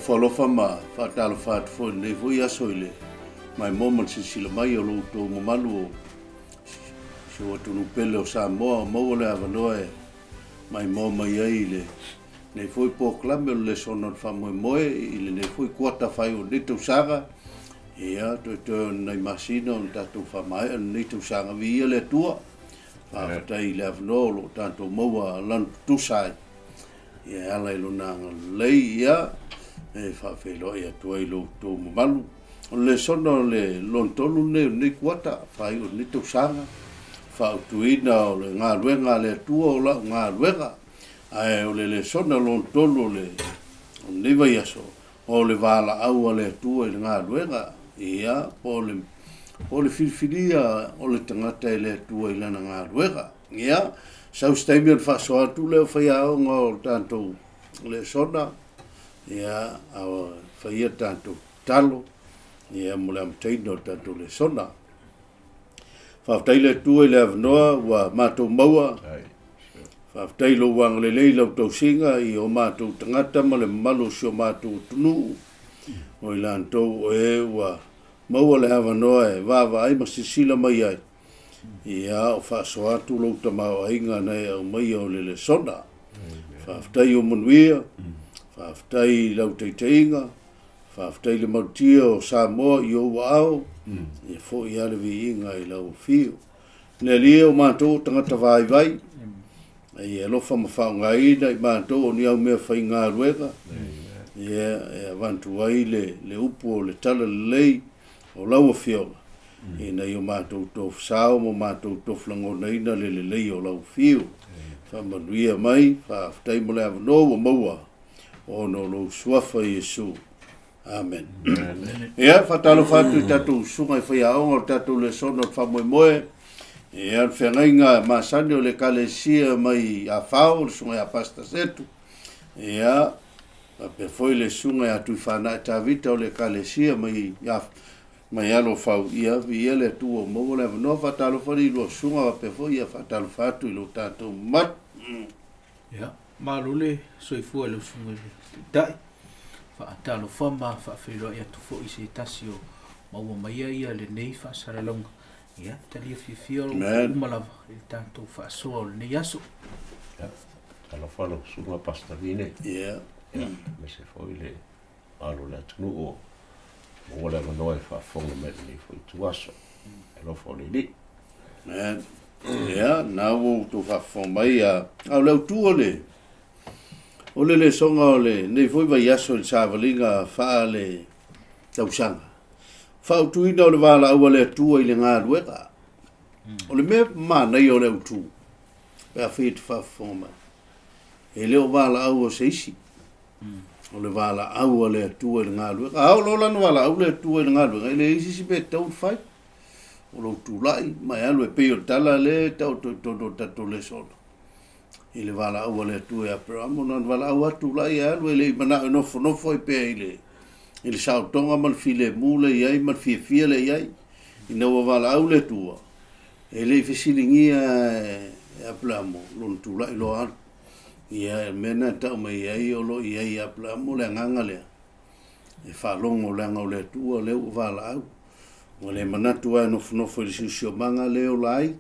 Ofo alofa ma faatalofa atu foi i lenei foi aso i le maimoa ma le silasila mai o lo outou mamalu o si ou atunuu pele o Samoa o maua le avanoa e maimoa mai ai i lenei foi polokalame o le lesona o le faamoemoe i lenei foi kuata fai o lenei tausaga. Ia, toetoe o nai masina ona tatou faamaea lenei tausaga. Viia le Atua. Faafetai i le avanoa o lo o tatou maua lanu tutusa ai. Ia, e ala i lona agalelei, ia, e faafeiloai atu ai i lo outou mamalu. O le lesona o le lona tolu lenei o lenei kuata, faaiu o lenei tausaga, faautuina o le galuega a le Atua o lau galuega. Ae o le lesona lona tolu o lenei vaiaso, o le valaau a le Atua i le galuega, ia, po o le filifilia o le tagata e le Atua i lana galuega. Ia, sau se taimi o le faasoa atu lea o faiaoga o le tatou lesona, ia, a faia tatou tatalo, ia, mo le amataina o le tatou lesona. Faafetai le Atua i le avanoa ua matou maua. Faafetai lou agalelei i lau tausiga i o matou tagata ma le mamalu o si o matou atunuu. O i latou o e ua maua le avanoa e vaavaai ma silasila mai ai. Ia, o faasoa atu lou tamaoaiga na e aumaia o le lesona. Faafetai o manuia, faafetai i lau taitaiga, faafetai le malutia o Samoa i ou aao, ia foi lava le viiga i lau afio. Le Alii o matou o tagata vaivai, e alofa ma faaaogaina i matou o ni au mea faigaluega, ia e avatu ai le upu o le tala lelei o lau afioga, ina ia matou tofusao ma matou tofulagonaina le lelei o lau afio. Faamanuia mai, faafetai mo le avanoa ua maua, ona o lou suafa Iesu. Amen. Ia, faatalofa atu i tatou susuga i faiaoga o le tatou lesona o le faamoemoe. Ia, le feagaiga masani o le Ekalesia mai Afao, le susuga ia Pastor Setu. Ia, faapea foi le susuga ia Tuifaanae Tavita o le Ekalesia mai Alofau. Ia, viia le Atua ua maua le avanoa. Faatalofa i lua susuga, faapea foi ia faatalofa atu i lo tatou mamalu. Ia, malo le soifua i lau susuga i le Taitai. Faatalofa ma faafeiloai atu foi i se tasi o maua mai ia lenei faasalalauga. Ia, talia fiafia o uma lava i le tatou faasoa o lenei aso. Ia, talofa lau susuga Pastor Vine. Ia. Ia, aemaise foi le mamalu o le atunuu o maua le avanoa e faafofoga mai i lenei foi ituaso. Alofa o le Alii. Amen. Ia, na ua outou faafofoga mai, a o le autu o le o le lesoga o lenei foi vaiaso i le savaliga faale tausaga. Faautuina o le valaau a le Atua i le galuega. O le mea manaia o le autu, pe afai e te faafofoga mai, e le o valaau o se isi, o le valaau a le Atua i le galuega. A oo loa lana valaau le Atua i le galuega, e leai se isi mea e tatau ona fai. O lou tulai ma e alu e pei o le tala lea e taoto i totonu o le tatou lesona. I le valaau a le Atua ia Aperamo, na ona valaau atu tulai e alu, e le i manao e nofonofo ai pea i le saotoga ma le filemu le i ai ma le fiafia le i ai. Ina ua valaau le Atua, e le i fesiligia e Aperamo lona tulai loa alu. Ia, e mea na tau mai ai o lo i ai Aperamo le agaga lea. E faalogo leaga o le Atua lea ua valaau. Ua le manatu ai nofonofo i le siosiomaga le ola ai.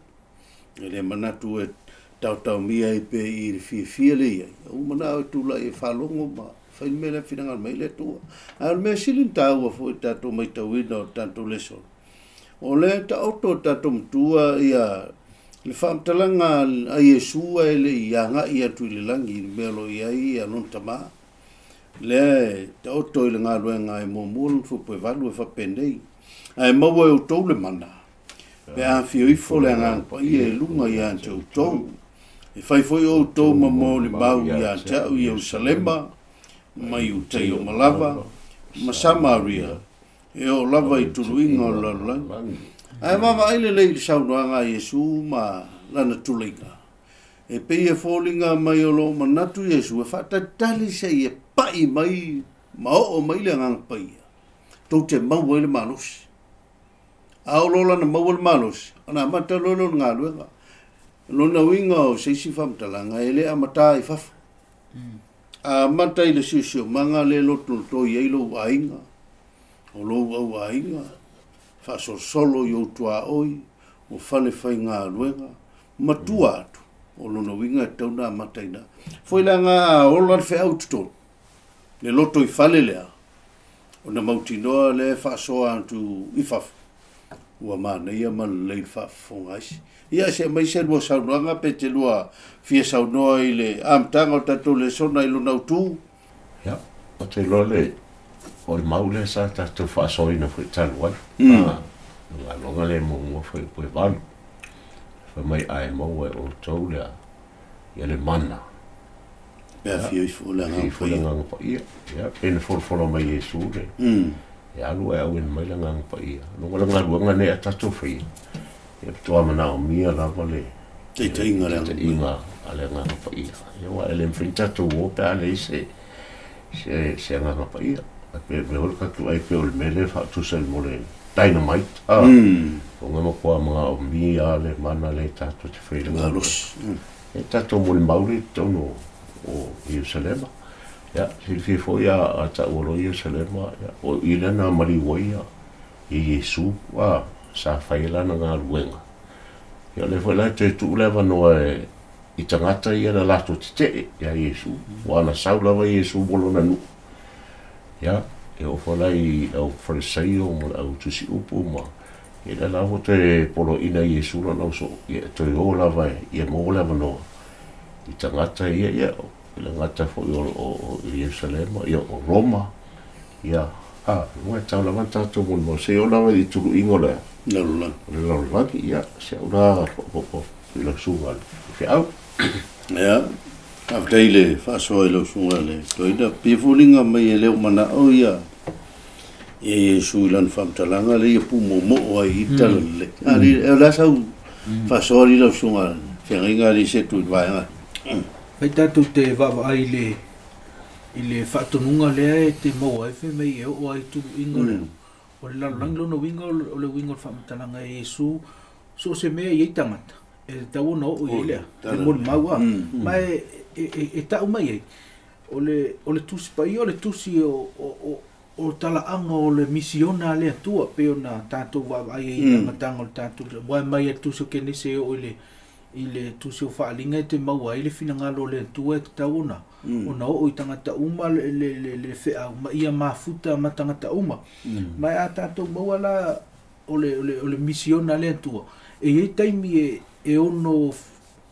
E le manatu e taotaomia ai pe i le fiafia le i ai. Ua manao e tulai e faalogo ma fai le mea lea finagalo mai le Atua. Ae o le mea sili na taua foi i tatou matauina o le tatou lesona, o lea taoto o tatou matua ia le faamatalaga a Iesu e le i agai atu i le lagi i le mea o lo o i ai ia lona tama. Lea e taoto i le galuega e muamua lona fuaipua e valu e faapenei. Ae maua e outou le mana, pe afio ifo le Agaga Paia i luga ia te outou. E fai foi outou ma molimau ia te au i Ierusalema, ma Iutaia o Malava, ma Samaria, e oo lava i tuluiga o le lalolagi. Ae vaavaai lelei i le saunoaga a Iesu ma lana tuleiga. E pei e foliga mai o loo manatu Iesu e faatalitali se i e pai mai ma oo mai le Agaga Paia, tou te maua ai le malosi. A o lo lana maua le malosi, ona amata loa lea o le galuega. Lona uiga o se isi faamatalaga e le amata i fafo. Amata i le siosiomaga le lotolotoi ai lou aiga, o lou auaiga, faasolosolo i ou tuaoi, o fale faigaluega, matua atu, o lona uiga e tatau ona amata i ina. Foi leaga a ola le feau i totonu, le loto i fale lea, ona mautinoa lea e faasoa atu i fafo, ua manaia ma lelei le faafofoga ai. Ia se aumai se lua saunoaga pe te lua fia saunoa i le amataga o le tatou lesona i lona autu. Ia, ou te iloa le, o le mau lea sa tatou faasoaina foi talu ai. Mm. Galuega lea muamua foi o 8. Fai mai ae maua e outou lea, ia le mana. Pe a fia ifo le agaga paia. Le agaga paia. Ia, pe na folafola mai Iesu le. E alu ae auina mai le agaga paia. Luga le galuega nei a tatou faia. Ia faatoa manaomia lava le taitaiga a le agaga paia. Ia aua e le mafai ona tatou o pe a leai se se agaga paia. Pe mea foi le tatou ai pei o le mea lea e faatusa i le mo le dynamite. O ngā makoa manaomia le mana le tatou te whai le malosi. E tatou molimau le i totonu o Ierusalema. Ia, silafia foi a taua loa Ierusalema, ia, o i lea na maliu ai ia Iesu, a, sa fai ai lana galuega. Ia, o lea foi la e toe tuu le avanoa e, i tagata ia na latou tetee ia Iesu, aua na sau lava Iesu mo lona nuu. Ia, e oo foi la i le au Farisaio ma le au tusiupu ma, ia lea la ua toe poloaiina e Iesu lona uso, ia e toe o lava ia maua le avanoa i tagata ia, ia, e le gata foi o Ierusalema, ia o Roma, ia, a, ua e tau lava ona tatou molimau, se i oo lava i le tuluiga o le lalolagi, o le lalolagi, ia, si au la i lau susuga i le feau. Ia, faafetai i le faasoa i lau susuga i le toeaina. Pei e foliga mai e le o manao ia ia Iesu i lana faamatalaga lea ia pumoomoo ai i tala lelei. A o le a sau faasoa li lau susuga i le feagaiga alii se tu i le vaega. Fai tatou te vaavaai i le i le faatonuga lea e te maua ai fai mai e oo ai i tuluiga o le o le lalolagi lona uiga o le uiga o le faamatalaga e Iesu so o se mea e i ai tagata e tatau ona oo i ai le le molimau a ma e e tau mai ai o le o le Tusi Paia o le tusi o o o talaaga o le misiona a le Atua pei ona tatou vaavaai ai i le amataga o le tatou aua e mai lava i le tusi o Kenese e oo i le i le tusi o Faaaliga e te maua ai le finagalo o le Atua e tatau ona ona oo i tagata uma le le le feau ma ia mafuta ma tagata uma. Ma a tatou maua la o le o le o le misiona a le Atua, e i ai taimi e e ono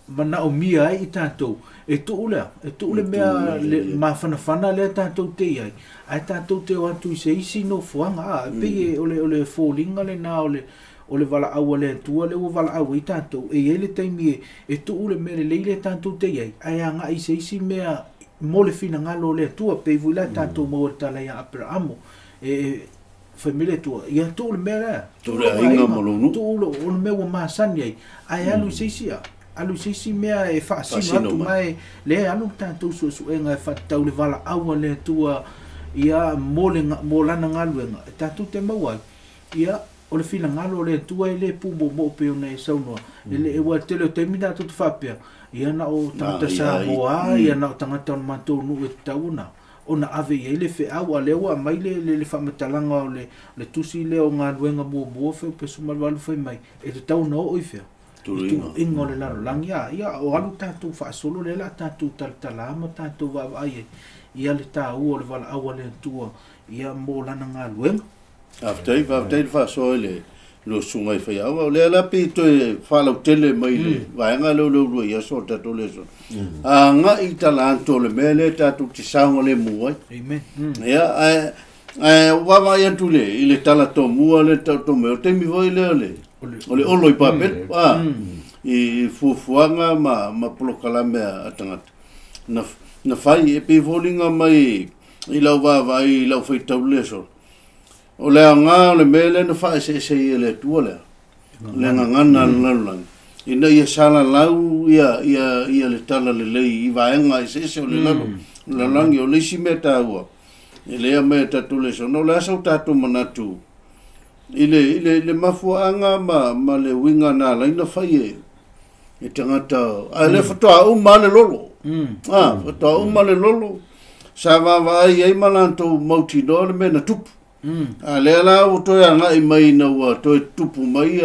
manaomia ai i tatou e tuu le e tuu le mea le mafanafana lea tatou te i ai, ae tatou te o atu i se isi nofoaga a, e pei o le o le foliga lena o le o le valaau a le Atua lea ua valaau ai tatou, e i ai le taimi e e tuu le mea lelei lea tatou te i ai, ae agai i se isi mea mo le finagalo o le Atua, pei foi la tatou maua i le tala ia Aperaamo, e fai mai le Atua, ia tuu le mea lea, tuu le aiga ma lou nuu, tuu o le mea ua masani ai, ae alu i se isi alu i se isi mea e faasino atu ma e lea e alu le tatou suesuega e faatatau i le valaau a le Atua ia mo le mo lana galuega e tatou te maua ai, ia o le finagalo o le Atua e le pumoomoo pei ona e saunoa. E le aua e tele o taimi tatou te faapea, ia na o tagata Samoa, ia na o tagata o le matou nuu e tatau ona ona ave i ai le feau, a o lea ua aumai le le le faamatalaga o le le tusi lea o galuega muamua fai pe 18 fai mai, e tatau ona oo i fea? I tuluiga o le lalolagi. A ia o alu tatou faasolo lea o le a tatou talatala ma tatou vaavaai ai ia le taua o le valaau a le Atua ia mo lana galuega. Faafetai, faafetai le faasoa i le lua susuga i faiaoga. O lea la pei toe faalautele mai le vaega lea o le uluai aso o le tatou lesona. Agai i tala atu o le mea lea tatou te saogalemu ai. Amen. Ia, ae ae ua vaavaai atu i le i le tala tomua lea e taoto mai, o le taimi foi lea o le o le olo i Babele, a, i fuafuaga ma ma polokalame a tagata na na fai e pei e foliga mai i lau vaavaai i lau faitau i le aso. O le aoga o le mea lea na faaeseese ai e le Atua lea, le gagana a le lalolagi, ina ia salalau ia, ia, ia le talalelei i vaega eseese o le lalo, lalolagi. O le isi mea taua, e le aumai e tatou lesona, o le a sau tatou manatu i le, i le, le mafuaaga ma, ma le uiga na ala ai ona fai e, e tagata, ae le faatoa uma lava le lolo. Faatoa uma le lolo. Sa vaavaai ai ma latou mautinoa le mea na tupu. A lea la ua toe agai mai ina ua toe tupu mai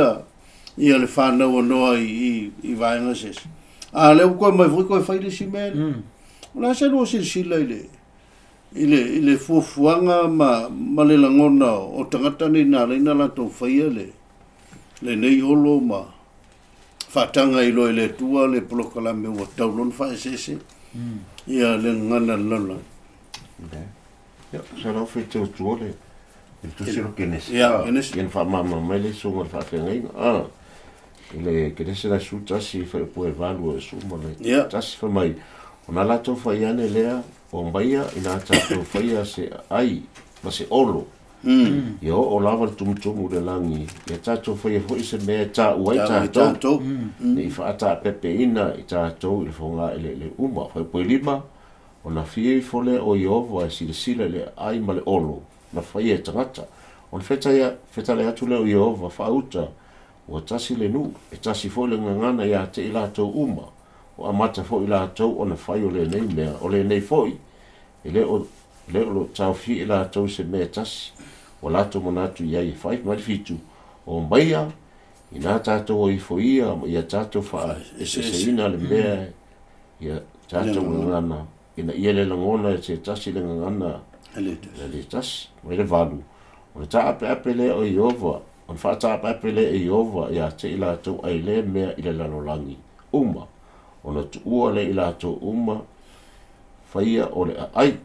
ia le fanau a Noa i vaega eseese. A lea ua toe mai foi toe fai le isi mea lea. O le a se lua silasila i le fuafuaga ma le lagona o tagata nei na ala ai ona latou faia lenei olo ma faataga i loa i le Atua le polokalame ua tau loa ona faaeseese ia le gagana a le lalolagi. Ia, sa lau faitau atu le tusi o Kenesi. Ia, Kenesi. Ia na faamalamalama mai le susuga o le faafeagaiga. I le Kenesi la su tasi fai upu e valu e su ma le tasi fai mai. Ona latou fai ane lea, o maia ina tatou faia se ai ma se olo. Ia oo lava le tumutumu le lagi, ia tatou faia foi se mea e taua ai tatou. Ne i faataapepeina i tatou i le foga i le uma. Fai upu e lima, ona fia ifo lea o Ieova e silasila i le ai ma le olo, na faia e tagata. Ona fetale atu lea o Ieova faauta, ua tasi le nuu, e tasi foi le gagana ia te i latou uma. O amata foi latou ona fai o lenei mea, o lenei foi, e le o lo taofia i latou se mea tasi, o latou manatu i ai e fai mai le fitu, o maia, ina tatou ifo ia, ia tatou faaeseeseina le mea, ia tatou gagana, ina ia le lagona e se tasi le gagana, le tasi, mai le valu. O le taapeape lea o Ieova, o le faataapeape lea e Ieova ia te i latou ai le mea i le lalolagi uma. Ona tuua le i latou uma, faia o le aai.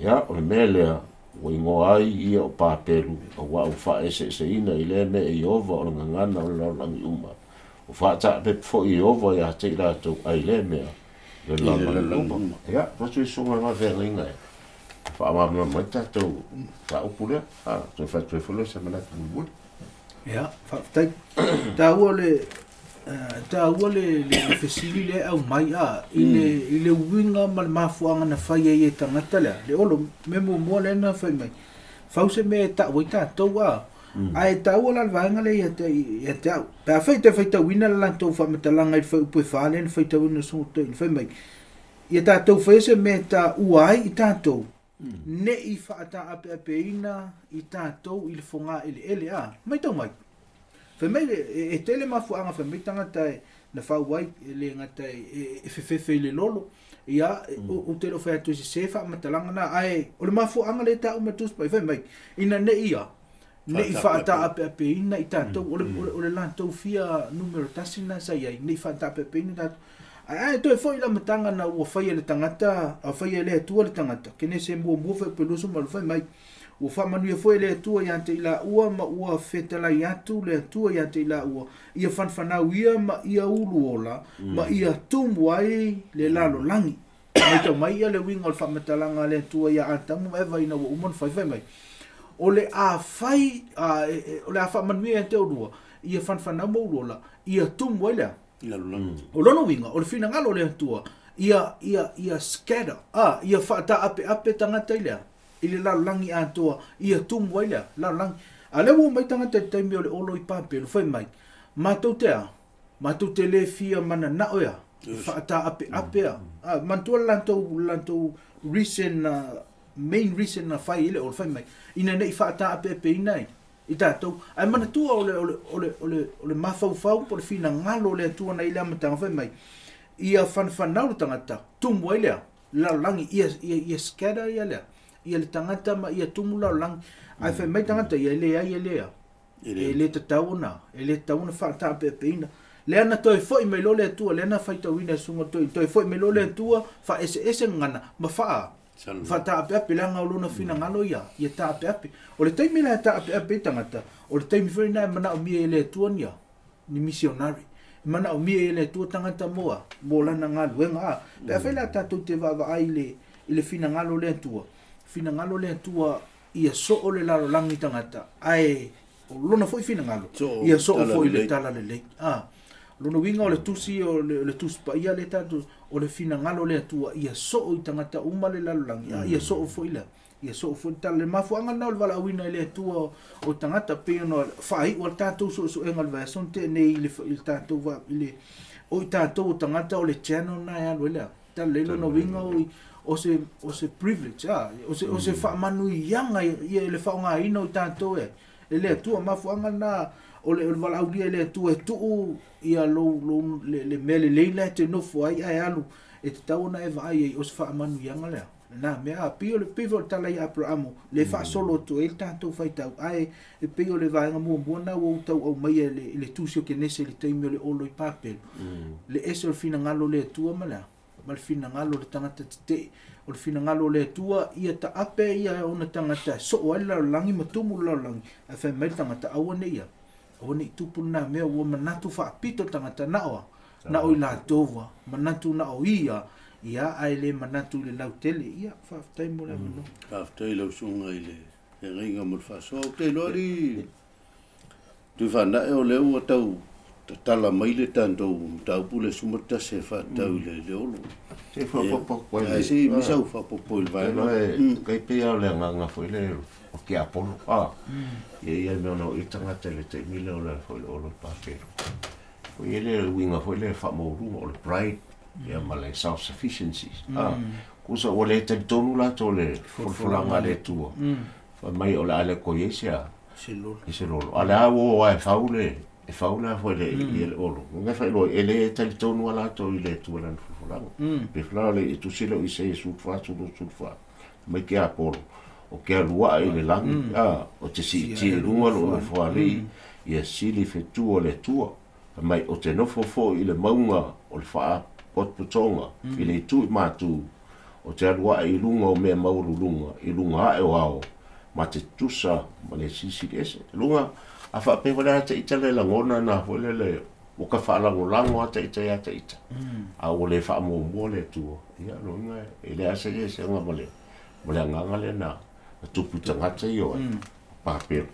Ia, o le mea lea, ua igoa ai ia o Papelu, aua ua faaeseeseina i le mea e Ieova o le gagana o le lalolagi uma. O faataapepe foi Ieova ia te i latou ai le mea i le lalolagi uma. Ia, toatu i susuga le faafeagaiga e faamalamalama mai tatou mataupu lea. Toe fai foi lea se manatu mulimuli. Ia, faafetai. Taua le taua le fesili le au mai a i le uiga ma le mafuaaga na fai ai e tagata lea. Le olo me muamua le na fai mai. Fau se mea e taua i tatou a. Ae taua la le vaega lea ia te au. Pe a fai te faitauina le latou faamatalaga i le fuaiupu e 4 lea na faitauina susuga toeaina fai mai. Ia tatou faia se mea e taua ai i tatou. Ne i faataapeapeina i tatou i le foga eleele a. Mai tau mai. Fai mai e tele mafuaaga fai mai tagata e na fau ai e le gata e fefefe i le lolo. Ia, o te lo fai atu e se faamatalaga na. Ae, o le mafuaaga le tau ma tusi pai fai mai. Ina ne i ia, ne i faataapeapeina i tatou, o le latou fia numero 1 na sa i ai, ne i faataapeapeina tatou. Ae toe foi la matanga na ua faia le tagata, a faia le Atua le tagata, kene se muamua fai peluso ma le fai mai. Ua faamanuia foi le Atua ia te i laua ma ua fetalai atu le Atua ia te i laua, ia fanfanau ia ma ia ulu ola, ma ia tumu ai le lalolagi. Mai tau mai ia le uiga o le faamatalaga a le Atua ia Atamu ma Eva ina ua uma ona faifai mai. O le a fai, o le a faamanuia ia te olua, ia fanfanau ma ulu ola, ia tumu ai lea. O lona uiga, o le finagalo o le Atua, ia scatter, ia faataapeape tagata i lea, i le lalolagi atoa, ia tumu ai lea, lalolagi. A lea ua mai tagata i le taimi o le olo i Papelu, fai mai, matou te a, matou te le fia mananao ea, faataapeape a. Manatua le latou reason, main reason na fai i le olo, fai mai, ina nei faataapeapeina ai i tatou. Ae manatua o le mafaufau po o le finagalo o le Atua na i le amataga fai mai, ia fanfanau le tagata, tumu ai lea, lalolagi, ia scatter ia lea, ia le tagata ma ia tumu lalolagi. Ae fai mai tagata, ia le ai e lea, e le tatau ona, e le tatau ona faataapeapeina. Lea na toe foi mai lo le Atua, lea na faitauina e susuga toe foi mai lo le Atua, faaeseese gagana ma faataapeape leaga o lona finagalo ia, ia taapeape. O le taimi la e taapeape i tagata, o le taimi foi lena e manaomia e le Atua nia, ni missionary. E manaomia e le Atua tagata moa, mo lana galuega a. Pe afai la tatou te vaavaai i le finagalo o le Atua, finagalo le Atua ia soo le lalolagi tagata, ae o lona foi finagalo, ia soo foi le talalelei. Lona uiga o le tusi o le tusi paia le tatou, o le finagalo le Atua ia soo i tagata uma le lalolagi, ia soo foi lea, ia soo foi le tala. Le mafuaaga lena o le valaauina i le Atua o tagata, pei ona faaiu a le tatou suesuega o le vaiaso na tea nei i le tatou i le o i tatou o tagata o le channel na e alu ai lea. tala le lona uiga o se privilege o se faamanuiaga ia i le faaaogaina o i tatou e le Atua. Mafuaaga lena o le valaaulia i le Atua e tuu ia lou le mea lelei la e te nofo ai ae alu e tatau ona e vaai ai o se faamanuiaga lea. Na mea pei o le pei o le tala ia Aperamo le faasolo atu ai le tatou faitau ae e pei o le vaega muamua na ua tau aumaia i le tusi o Kenese i le taimi o le olo i Papelu. Le ese o le finagalo o le Atua ma le finagalo o le tagata tetee. O le finagalo o le Atua ia taape ia ona tagata soo ai le lalolagi ma tumu le lalolagi ae fai mai le tagata aua ne i tupu lena mea ua manatu faapito le tagata na o i latou manatu na o ia ia ae le manatu i le lautele. Ia faafetai mo le avanoa. Faafetai lau susuga i le feagaiga mo le faasoa. Ou te iloa li tuifana'e o lea ua tau tatala mai le tatou mataupu le 11 e faatatau i le olo. Se faapopo ai se misa u faapopo i le vaega. Kai pei o le agaga foi le o ke Apolo. Ia ia mea ona o i tagata i le taimi lea o le foi le olo i Papelu. Foi ele le uiga foi le faamaualuga o le pride ia ma le self sufficiency. Kusa ua le talitonu latou le folafolaga a le Atua. Fai mai o le a le koe ai se se lolo. A le a ua oa e fau le e fau la foi le i le olo. Ngai fai loi e le talitonu a latou i le Atua lana folafolaga. Pe fala le e tusi leo i se sulfa sulfa mai ke Apolo. O ke alua i le lagi o te siiti i luga lo nofo alii ia sili fetu o le Atua. Mai o te nofo foi i le mauga o le faapotopotoga i le itu i matu o te alua i luga o mea maualuluga i luga ae o ao ma te tusa ma le silisili ese. Luga a faapea foi le a taita le lagona na foi le o ka faalagolago a taita ia taita. A ua le faamuamua le Atua. Ia loiga e le asa ia seaga ma le agaga lea na tupu tagata ia o Papelu.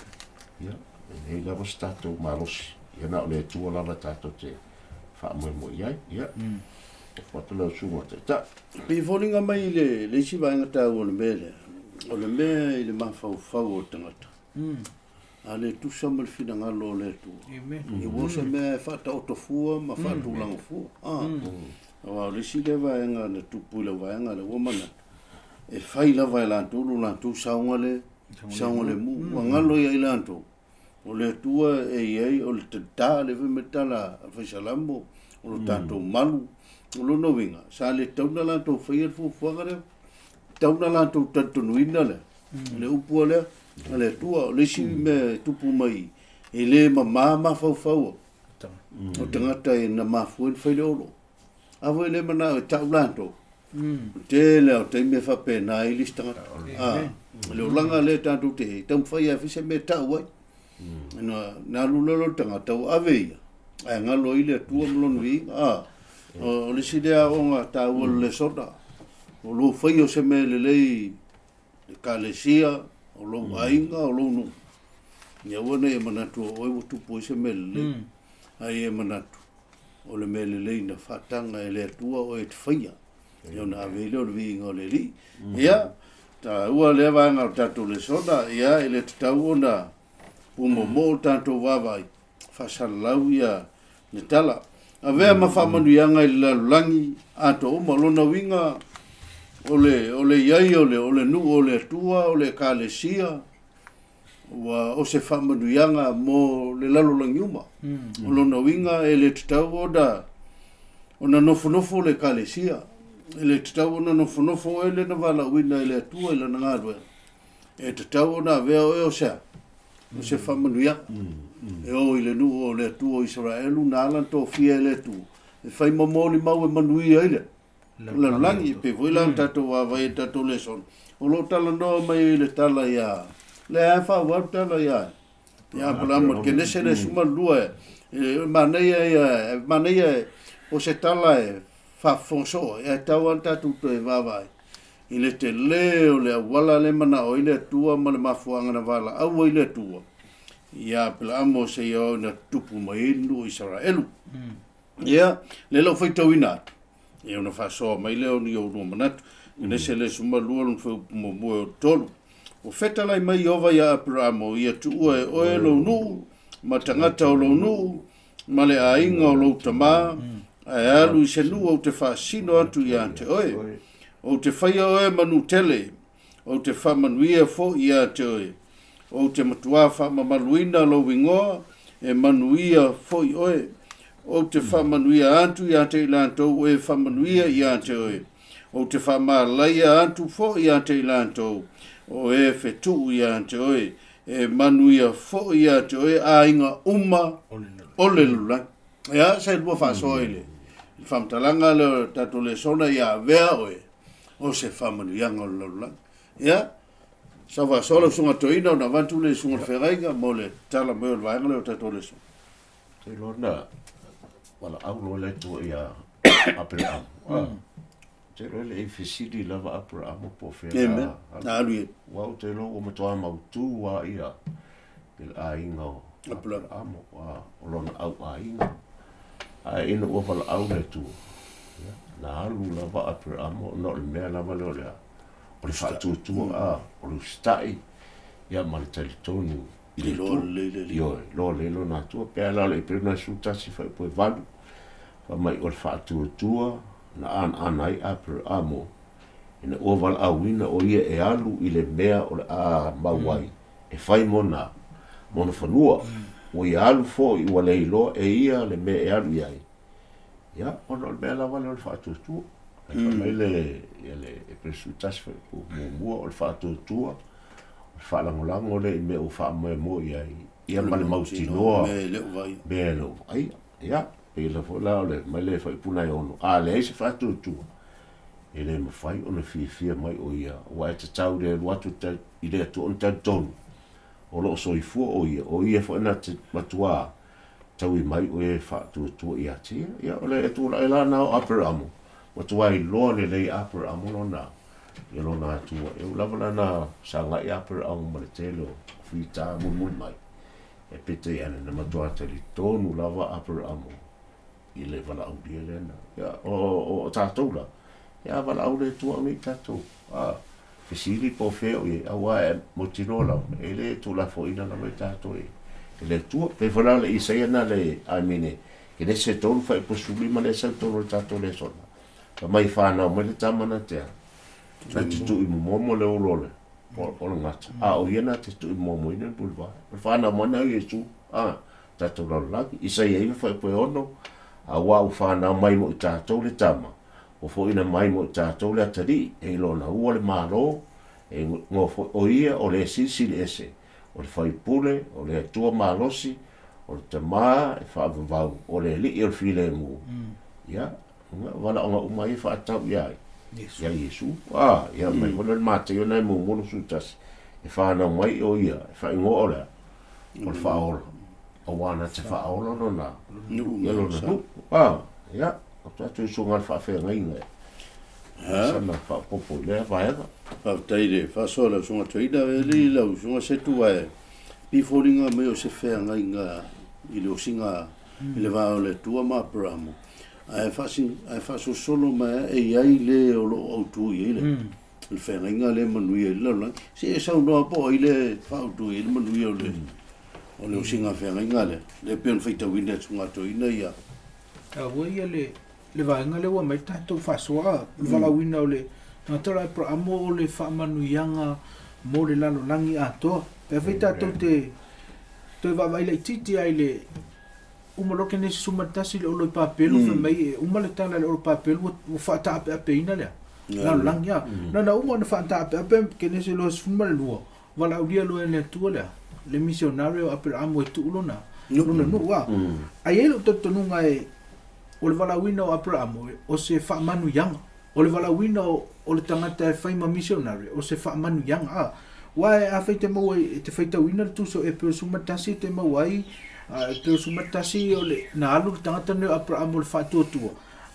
Ia e leai lava se tatou malosi. Ia na o le Atua lava tatou te faamoemoe i ai. Ia o lau susuga taita. Pei foliga mai le isi vaega taua o le mea lea. O le mea i le mafaufau o le tagata. A le tusa ma le finagalo o le Atua. Ia ua se mea e faataoto fua ma faatulaga fua. Aua o le isi lea vaega na tupu i le vaega lea ua manatu. E fai lava e latou lo latou saoga le mu. Ua galo ia i latou. O le Atua e iai o le tatā le foi tala a Faisalamo o lo tatou malu. O lona uiga sa le tauna latou faia le fuafuaga lea. Tauna latou talitonuina lea. Le upua lea a le Atua. O le isi mea e tupu mai e le mamā mafaufau o tagata e na mafua i le fai le olo. A foi le manao e tau latou. Tele o taimi e faapena ai le isi tagata. Le olaga lea tatou te taumafai ai se mea e tau ai. Na alu lalo le tagata ua ave ia ae galo ai le Atua ma lona viiga. O le isi lea aoga taua le lesona. O lou faia o se mea lelei le ekalesia, o lou aiga, o lou nuu. Ia aua ne i e manatu o oe ua tupu ai se mea lelei. Ai e manatu o le mea lelei na faataga e le Atua o e te faia. Ia ona ave i lea o le viiga o le Alii. Ia, taua lea vaega o tatou lesona, ia e le tatau ona pumomoo o tatou vaavaai, faasalalau ia le tala. Avea ma faamanuiaga i le lalolagi atoa uma. O lona uiga o le iai o le nuu o le Atua, o le ekalesia, ua o se faamanuiaga mo le lalolagi uma. O lona uiga e le tatau ona nofonofo le ekalesia. E le tatau ona nofonofo e le na valaauina e le Atua i lana galuega. E tatau ona avea oe o sea, o se faamanuiaga. E o i le nuu o le Atua o Isaraelu na ala na tofia e le Atua. E fai momoli mau e manuia ai le lalolagi. Pe foi la na tatou vaavaai e tatou lesona. O loo talanoa mai i le tala ia. Le ae faaauau tala ia. Ia Aperamo Kenese le 12 e manaia o se tala e faafofoga e tau ana tatou toe vaavaai i le tele o le auala le manao i le Atua ma le mafuaaga na valaau ai le Atua ia Aperamo seia o na tupu mai ai le nuu o Isaraelu. Ia le lau faitauina atu ia ona faasoa mai lea o ni ou lua manatu. Kenese le 12 lona fuaiupu muamua o 3. O fetalai mai Iova ia Aperamo ia tuua e oe lou nuu ma tagata o lou nuu ma le aiga o lou tamā Ae alu i se nuu ou te faasino atu iā te oe. Ou te faia oe manutele, ou te faamanuia foʻi iā te oe. Ou te matuā faamamaluina lou igoa, e manuia foʻi oe. Ou te faamanuia atu iā te i latou o e faamanuia iā te oe. Ou te faamalaia atu foʻi iā te i latou, o e fetuʻu iā te oe. E manuia foʻi iā te oe aiga uma o le lalolagi. Ia, se lua faasoa i le faamatalaga lea o le tatou lesona ia avea oe o se faamanuiaga o le lalolagi. Ia, sau faasoa lau susuga toeaina ona avatu le susuga i le feagaiga mo le tala mai o le vaega lea o le tatou lesona. Te iloa na valaau loa le Atua ia Aperaamo. Te iloa e le i fesili lava Aperaamo po o fea Amen. Na alu i ai. Aua ou te iloa ua matua mautu lava ia i le aiga o Aperaamo, o lona auaiga. Ae ina ua valaau le Atua, ia, na alu lava Aperaamo ona o le mea lava lea o le a? O le faatuatua, o le usitai, ia ma le talitonu i le Atua. Ioe, iloa lelei lona Atua. Pe a la o le Eperu 11 fuaiupu 8, fai mai o le faatuatua na anaana ai Aperaamo ina ua valaauina o ia e alu i le mea o le a mau ai e fai mona mona fanua. Ua ia alu foi ua le iloa e ia le mea e alu i ai. Ia, ona o le mea lava lea o le faatuatua. Ae fai mai le, ia le Eperu 11 fuaiupu muamua, o le faatuatua, o le faalagolago lea i mea ua faamoemoe i ai, ia ma le mautinoa mea e le o vaaia. Mea e le o vaaia. Ia, pei la foi la o le mai le fuaiupu nai ono, a leai se faatuatua, e le mafai ona fiafia mai o ia, aua e tatau i le alu atu i le Atua ona talitonu o lo o soifua o ia, o ia foi na te matuā taui mai o ia e faatuatua ia te ia. Ia, o le tulaga la na o Aperamo, matuā iloa lelei Aperamo lona, ia lona Atua. E ui lava la na sagai Aperamo ma le tele o fita mulimuli mai, e peitai ane na matuā talitonu lava Aperamo i le valaaulia lea na. Ia, o tatou la, ia valaau le Atua au nei tatou. Fesili po o fea o i ai, aua e mautinoa lava, e le tulafoina lava i tatou e le Atua. Pei foi la o le Isaia na le, I mean, Kenese 3 fuaiupu 15 lea e sau i totonu o le tatou lesona. Fai mai fanau mai le tama na te a, na te tuu i momomo le olo o le, o le gata. A o ia na te tuu i momoina le mulivae. O le fanau mai na o Iesu, tatou lalolagi. Isaia 9 fuaiupu 6, aua ua fanau mai mo i tatou le tama, ua foʻina mai mo i tatou le atalii, e i lona ua le Malo, e igoa foi o ia o le Silisili Ese, o le Faipule, o le Atua Malosi, o le Tamā e faavavau, o le Alii o le Filemu. Ia, valaauga uma ia faatatau ia ai, ia Iesu. Ia mai foi lea o le Mataio na e muamua 21, e fanau mai o ia, e faaigoa o le a? O le Faaola. Aua na te faaola lona nuu. Ia lona nuu. Ia, o tatou usoga i le faafeagaiga e sana faaopoopo i lea vaega. Faafetai i le faasoa lau susuga Toeaina. E alii lau susuga Setu ae pifoliga mai o se feagaiga i le osiga i le va o le Atua ma Aperamo. Ae ae faasolosolo mai e i ai le o lo o autu i ai le le feagaiga lea manuia i le lalolagi. Se e saunoa po o ai le faaautu i ai le manuia o le o le osiga feagaiga lea. Lea pei ona faitauina e le susuga Toeaina ia. Taua ia le le vaega lea ua aumai le tatou faasoa, o le valaauina o le tagata o le Aperamo o le faamanuiaga mo le lalolagi atoa. Pe afai tatou te toe vaavaai laitiiti lava i le uma loa Kenesi 11 i le olo i Papelu, fai mai e uma le tala i le olo Papelu ua faataapeapeina le lalolagi a. Na ona uma ona faataapeape Kenesi 22, valaaulia loa e le Atua lea, le missionary o Aperamo e tuu lona lona nuu a. Ae i ai lou talitonuga e o le valaauina o Aperamo o se faamanuiaga, o le valaauina o le tagata e fai ma missionary o se faamanuiaga a. Aua afai te maua e te faitauina le tusi o Eperu 11 e te maua ai Eperu 11 o le na alu le tagata lenei o Aperamo i le faatuatua.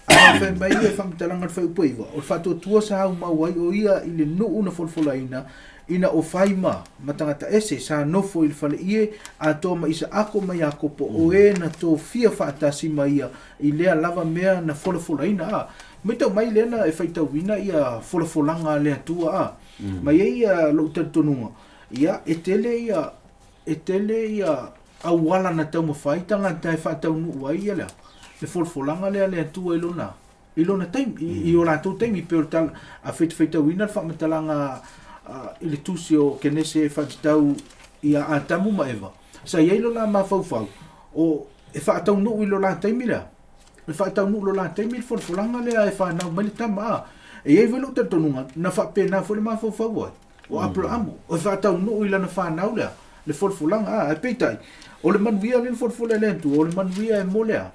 Ae fai mai ia faamatalaga o le fuaiupu 9, o le faatuatua sa aumau ai o ia i le nuu na folafolaina ina o fai ma ma tagata ese sa nofo i le faleie atoa ma Isaako ma Iakopo, o e na tofia faatasi ma ia i lea lava mea na folafolaina. A matau mai lea na e faitauina ia folafolaga a le Atua a. Ma e i ai ia lou talitonuga, ia e tele ia e tele ia auala na taumafai tagata e faataunuu ai ia lea le folafolaga lea a le Atua i lona i lona taimi i o latou taimi pei o le tala a faitafaitauina le faamatalaga i le tusi o Kenese e faatatau ia Atamu ma Eva sa i ai lo la mafaufau o e faataunuu i lo la taimi lea e faataunuu lo la taimi le folafolaga lea e fanau mai le tama a e i ai foi lou talitonuga na faapena foi le mafaufau ai o Aperaamu o e faataunuu i lana fanau lea le folafolaga a e peitai o le manuia lea na folafola e le Atua o le manuia e mo lea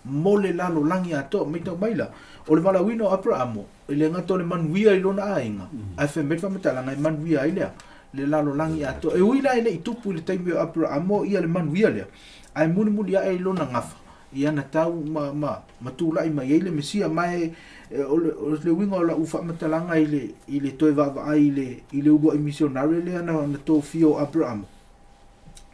mo le lalolagi atoa maitau mai la o le valaauina o Aperaamu e le gata o le manuia i lona aiga ae fai mai le faamatalaga e manuia ai lea le lalolagi atoa e ui la e le i tupu i le taimi o Aperaamu ia le manuia lea ae mulimuli ae i lona gafa ia na tau ma tulai mai ai le Mesia ma e o le uiga o lau faamatalaga i le toe vaavaai i le uluai missionary lea na tofia o Aperaamu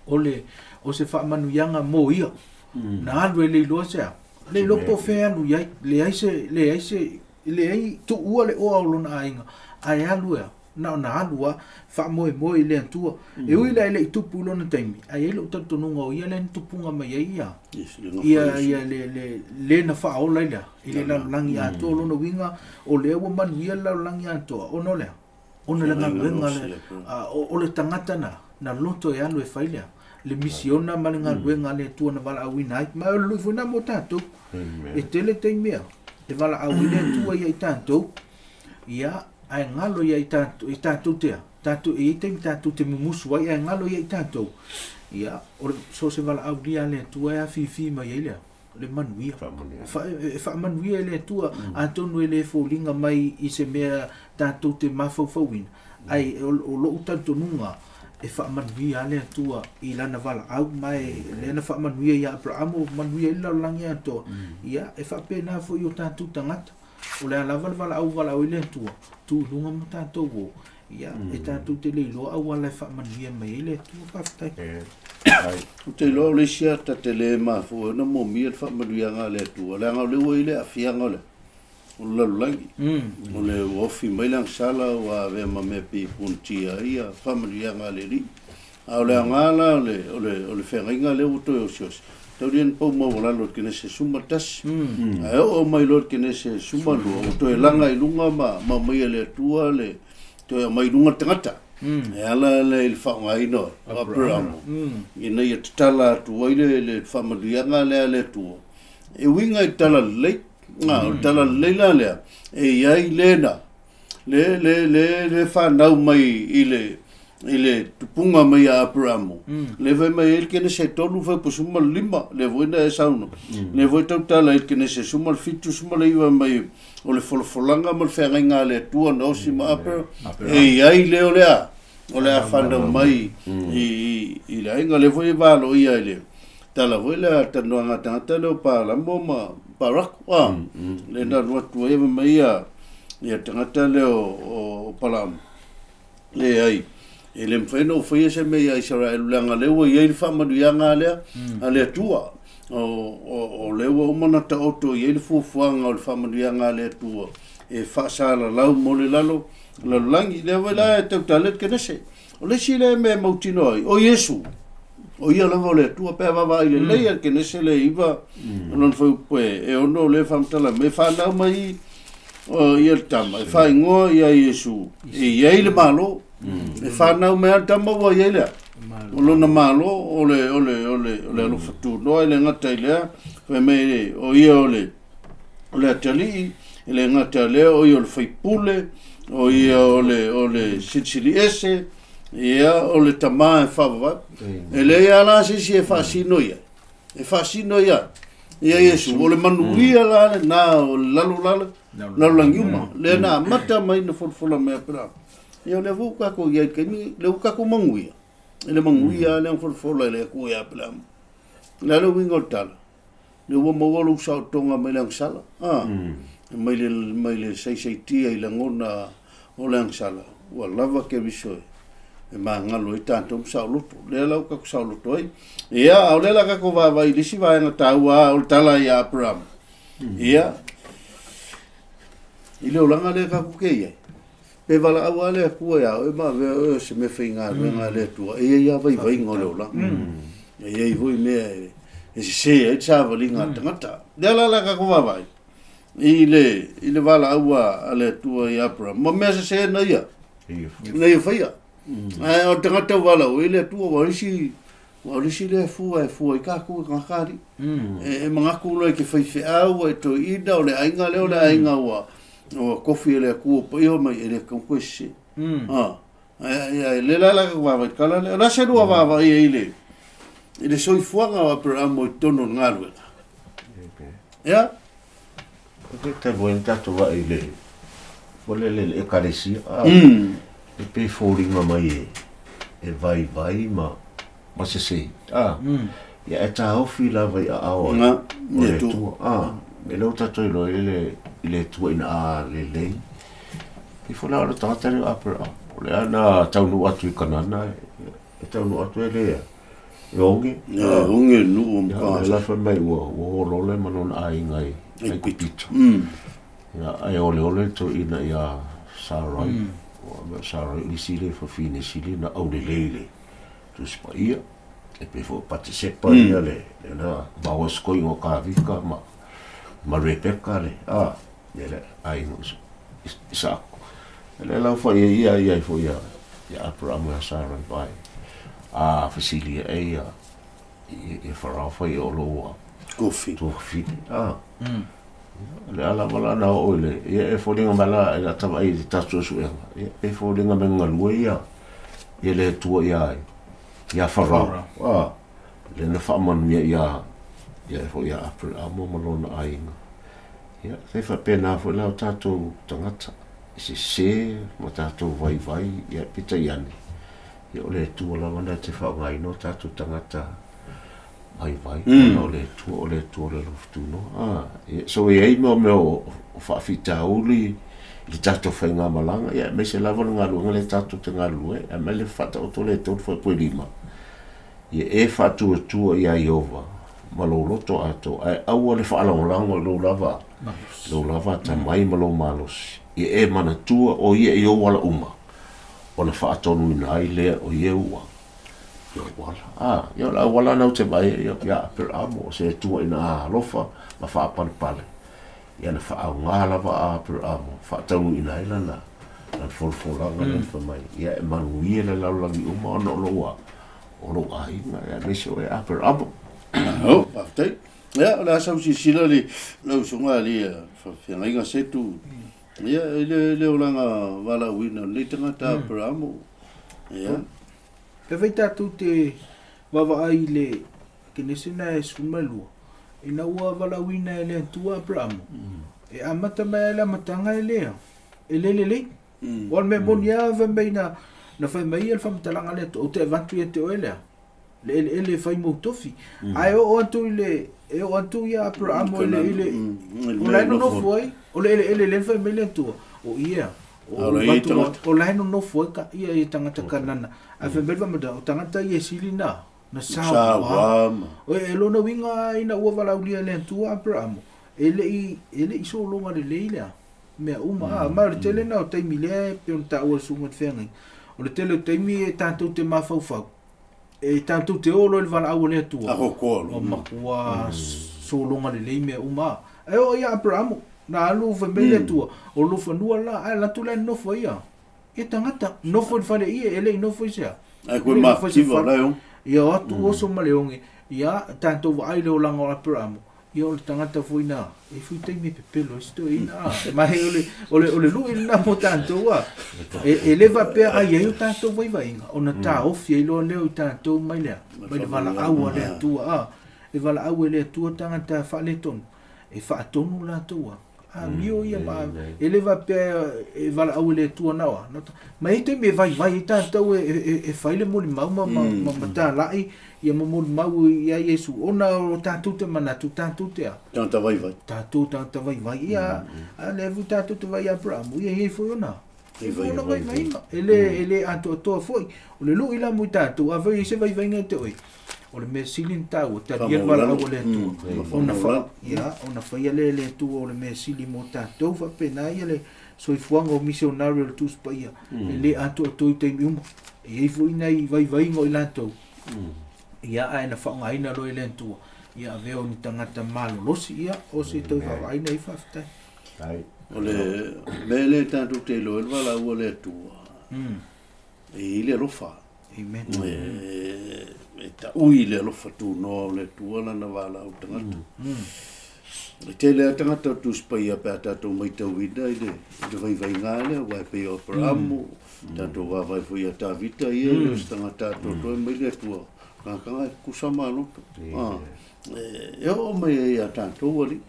o le o se faamanuiaga mo ia na alu e le iloa se a le iloa po o fea e alu i ai leai se leai se leai tuua le oa o lona aiga ae alu ea na ona alu a faamoemoe i le Atua e ui la e le i tupu i lona taimi ae i ai lou talitonuga o ia lea na tupuga mai ai ia ia ia le le le na faaola i lea i le lalolagi atoa lona uiga o lea ua manuia le lalolagi atoa ona o lea ona le galuega le o le tagata na loto e alu e fai lea le misiona ma le galuega a le Atua na valaauina ai ma o le lui foi na mo tatou e tele taimi e valaau ai le Atua ia i tatou ia ae galo ia i tatou i tatou tea tatou e i ai taimi tatou te mumusu ai ae galo ia i tatou ia o le so se valaau lia a le Atua e afifi mai ai lea le manuia e faamanuia e le Atua atonu e le foliga mai i se mea tatou te mafaufauina ae o lou talitonuga e faamanuia a le Atua i lana valaau ma e lea na faamanuia ia Aperaamu manuia ai le lalolagi atoa ia e faapena foi o tatou tagata o le a lava le valaau valaau i le Atua tu i luga ma tatou o ia e tatou te le iloa auala e faamanuia mai ai le Atua faafetai. Ou te iloa o le isi ata tele mafua ona momia le faamanuiaga a le Atua leaga o lea ua i le aafiaga o le lalolagi o le ua ofi mai le agasala ua avea ma mea pei e punatia ai ia faamanuiaga a le Alii a o le aoga la o le feagaiga lea ua toe osiosi taulia na pau maualalo i le Kenese 11 ae oo mai loa i le Kenese 12 ua toe laga i luga ma aumai e le Atua le toe aumai i luga le tagata e ala le i le faaaogaina o Aperaamu ina ia tatala atu ai le faamanuiaga lea a le Atua e uiga i le tala lelei o le tala lelei la lea e i ai lena le fanau mai i le tupuga mai a Aperaamu le fai mai ai le Kenese 3 fai po 15 le foi na e sauno le foi tautala i le Kenese 17 19 mai o le folafolaga ma le feagaiga a le Atua na osi ma Aperaamu e i ai le o lea o le a fanau mai i le aiga le foi e valoia i le tala foi lea tanoaga tagata lea o Palamo ma Paraku le na alu atu ai mai ia tagata lea o Palamo le ai e le mafai ona ou faia se mea ia Isaraelu leaga lea ua i ai le faamanuiaga lea a le Atua o lea ua uma ona taoto i ai le fuafuaga o le faamanuiaga a le Atua e faasalalau mo le lalolagi lea foi la e tautala le Kenese o le isi lea mea e mautinoa ai o Iesu o ia lava o le Atua pe a vaavaai lelei a le Kenese le 9 lona fuaiupu e 6 lea faamatala mai e fanau mai o ia le tama e faaigoa ia Iesu e i ai le Malo e fanau mai a le tama ua i ai lea o lona Malo o le alofa tunoa e le gata i lea fai mai o ia o le atalii e le gata lea o ia o le faipule o ia o le silisili ese ia o le tama e faavavau e leai lava la se isi e faasino ia ia Iesu o le manuia la lena o le lalolagi uma lea na amata mai na folafola mai Aperaamu ia o lea foi ua tatou i ai i le taimi lea ua tatou manuia e le manuia lea na folafola e le Atua ia Aperaamu le a le uiga o le tala lea ua maua lou saotoga mai le agasala mai le saisaitia i lagona o le agasala ua lava Keriso e magalo ai tatou ma saoloto lea la ua tatou saoloto ai ia a o lea la tatou vaavaai i le isi vaega taua o le tala ia Aperaamu ia i le olaga lea tatou te i ai pe valaau a le Atua ia oe ma avea oe o se mea faigaluega a le Atua e i ai lava vaivaiga o le olaga e i ai foi mea e sese ai le savaliga a le tagata Le ala la ka vaavai i le valaau a le Atua i Aperamo ma mea sesē na ia na ia faia. Ae o tagata valaau i le Atua ua isi lea fua e fua i kākou e tagata E mangaku loa i ke faifeau e toeina o le aiga lea o le aiga ua kofi e le Atua paia mai e le kaukoe sese. Ai le la la ka vaavai kala le la se lua vaavai i le soifuaga o Aperamo i totonu o le galuega. Ia te talu ai tatou vaai i le o le ekalesia e pe foliga mai e vaivai ma sesē ia e taofi lava i aao o le Atua e leo tatou iloa i le Atua ina a lelei i fo la o le tagata lea o Aperamo o le ana taunuu atu i Kanana e taunuu atu e lea e oge oge nuu o le lafa mai ua olole ma lona aiga i Aikupito ia ai ole toeina ia Sarai o Sarai isi le fafine sili na aulelei le Tusi Paia e pe fo Patisepa ia le na vaoskoi o Kavika ma Rebeka le ia le aiga Isako le lau fo ia ia fo ia Aperamo ia Sarai vai fesili e ia e Farao fai o loa kofi le ala wala na o le ia e foliga mai la e la tavaai i tatou suega ia e foliga mai galue ia ia le Atua ia Farao le na faamanuia ia ia fo ia Aperamo ma lona aiga ia se faapena foi la o tatou tagata e sesē ma tatou vaivai ia peitai ane ia o le Atua lava na te faaaogaina o tatou tagata vaivai ona o le Atua o le Atua o le alofa so e ai mo mea o faafitauli i le tatou faigamalaga ia aemaise lava le galuega le tatou te galulue ae mai le faataoto le 3 fuaipue 5 ia e faatuatua ia Ieova ma lou loto atoa ae aua le faalagolago i lou lava atamai ma lou malosi ia e manatua o ia i ou ala uma ona faatonuina ai lea o ia ua wala ia la wala na te vai ia Aperamo se Atua ina alofa ma faapalepale ia na faaaoga lava a Aperamo faataunuuina ai lana folafolaga le fai ia e manuia le lalolagi uma ona o lou o lou aiga ia aemaise oe Aperamo. Faafetai ia o le asa usilasila le lau usoga ali feagaiga setu ia i le olaga valaauina o lenei tagata Aperamo ia Pe fai tatou te vaavaai i le Kenese na e 12 ina ua valaauina e le Atua Aperamo e amata mai ai le amataga e lea e le lelei o le mea moni lava fai mai na fai mai ia le faamatalaga le Atua ou te avatu ia te oe lea le eleele e fai moutofi ae oo atu i le e oo atu ia Aperamo i le o lae nonofo ai o le eleele le fai mai le Atua o ia o lae nonofo ai ka ia i tagata Kanana ae fai mai le faamatalaga o tagata ia e sili na saoa o e lona uiga ina ua valaulia e le Atua Aperamo e lei sologa lelei lea mea uma ma o le tele na o taimi lea e pei ona taua le susuga i le feagaiga o le tele o taimi e tatou te mafaufau e tatou te olo i le valaau o le Atua o matua sologa lelei mea uma ae oo ia Aperamo na alu fai mai le Atua o lou fanua la ae alu atu la e nofo ia ia tagata nofo i le fale ia e lei nofo i sea ae koe mafativa la e oge ia o atu oso ma le oge ia tatou vaai le olaga o Aperamo ia o le tagata foi na e fui taimi e pepelo ai se toeaina ma o le lui lena mo tatou e le faapea ai ai o tatou vaivaiga ona taofi ai loa lea o i tatou mai lea mai le valaau a le Atua e valaau e le Atua tagata faaletonu e faatonu latou amio ia ma e le faapea e valaau e le Atua na oa ma e taimi e vaivai ai tatou e fai le molimau ma talai ia ma molimau ia Iesu ona o tatou te manatu tatou te a tagata vaivai tatou tagata vaivai ia a le fu tatou te vai Aperamo ia ia foi ona e foi ona vaivaiga e le atoatoa foi o le lui la mo i tatou a fai se vaivaiga te oe o le mea sili na taua talia le valaau o le Atua ona ia ona faia le le Atua o le mea sili mo tatou faapena ia le soifuaga o misionari o le Tusi Paia e le atoatoa i taimi uma e iai foi nai vaivaiga o i latou ia ae na faaaogaina loa e le Atua Ia avea o ni tagata malolosi ia o se tau faavaaina ai faafetai. O le mea lea tatou te iloa ai le valaau a le Atua, e i ai le alofa. Amen. E taui le alofa tunoa o le Atua lana valaau tagata. E tele lava tagata o Tusi Paia pe a tatou matauina i le vaivaiga lea, aua e pei o Aperaamo, tatou vaavaai foi ia Tavita, ia e le o se tagata atoatoa e mai le Atua, tagata e kusa maloto. E oo mai ai ia tatou alii.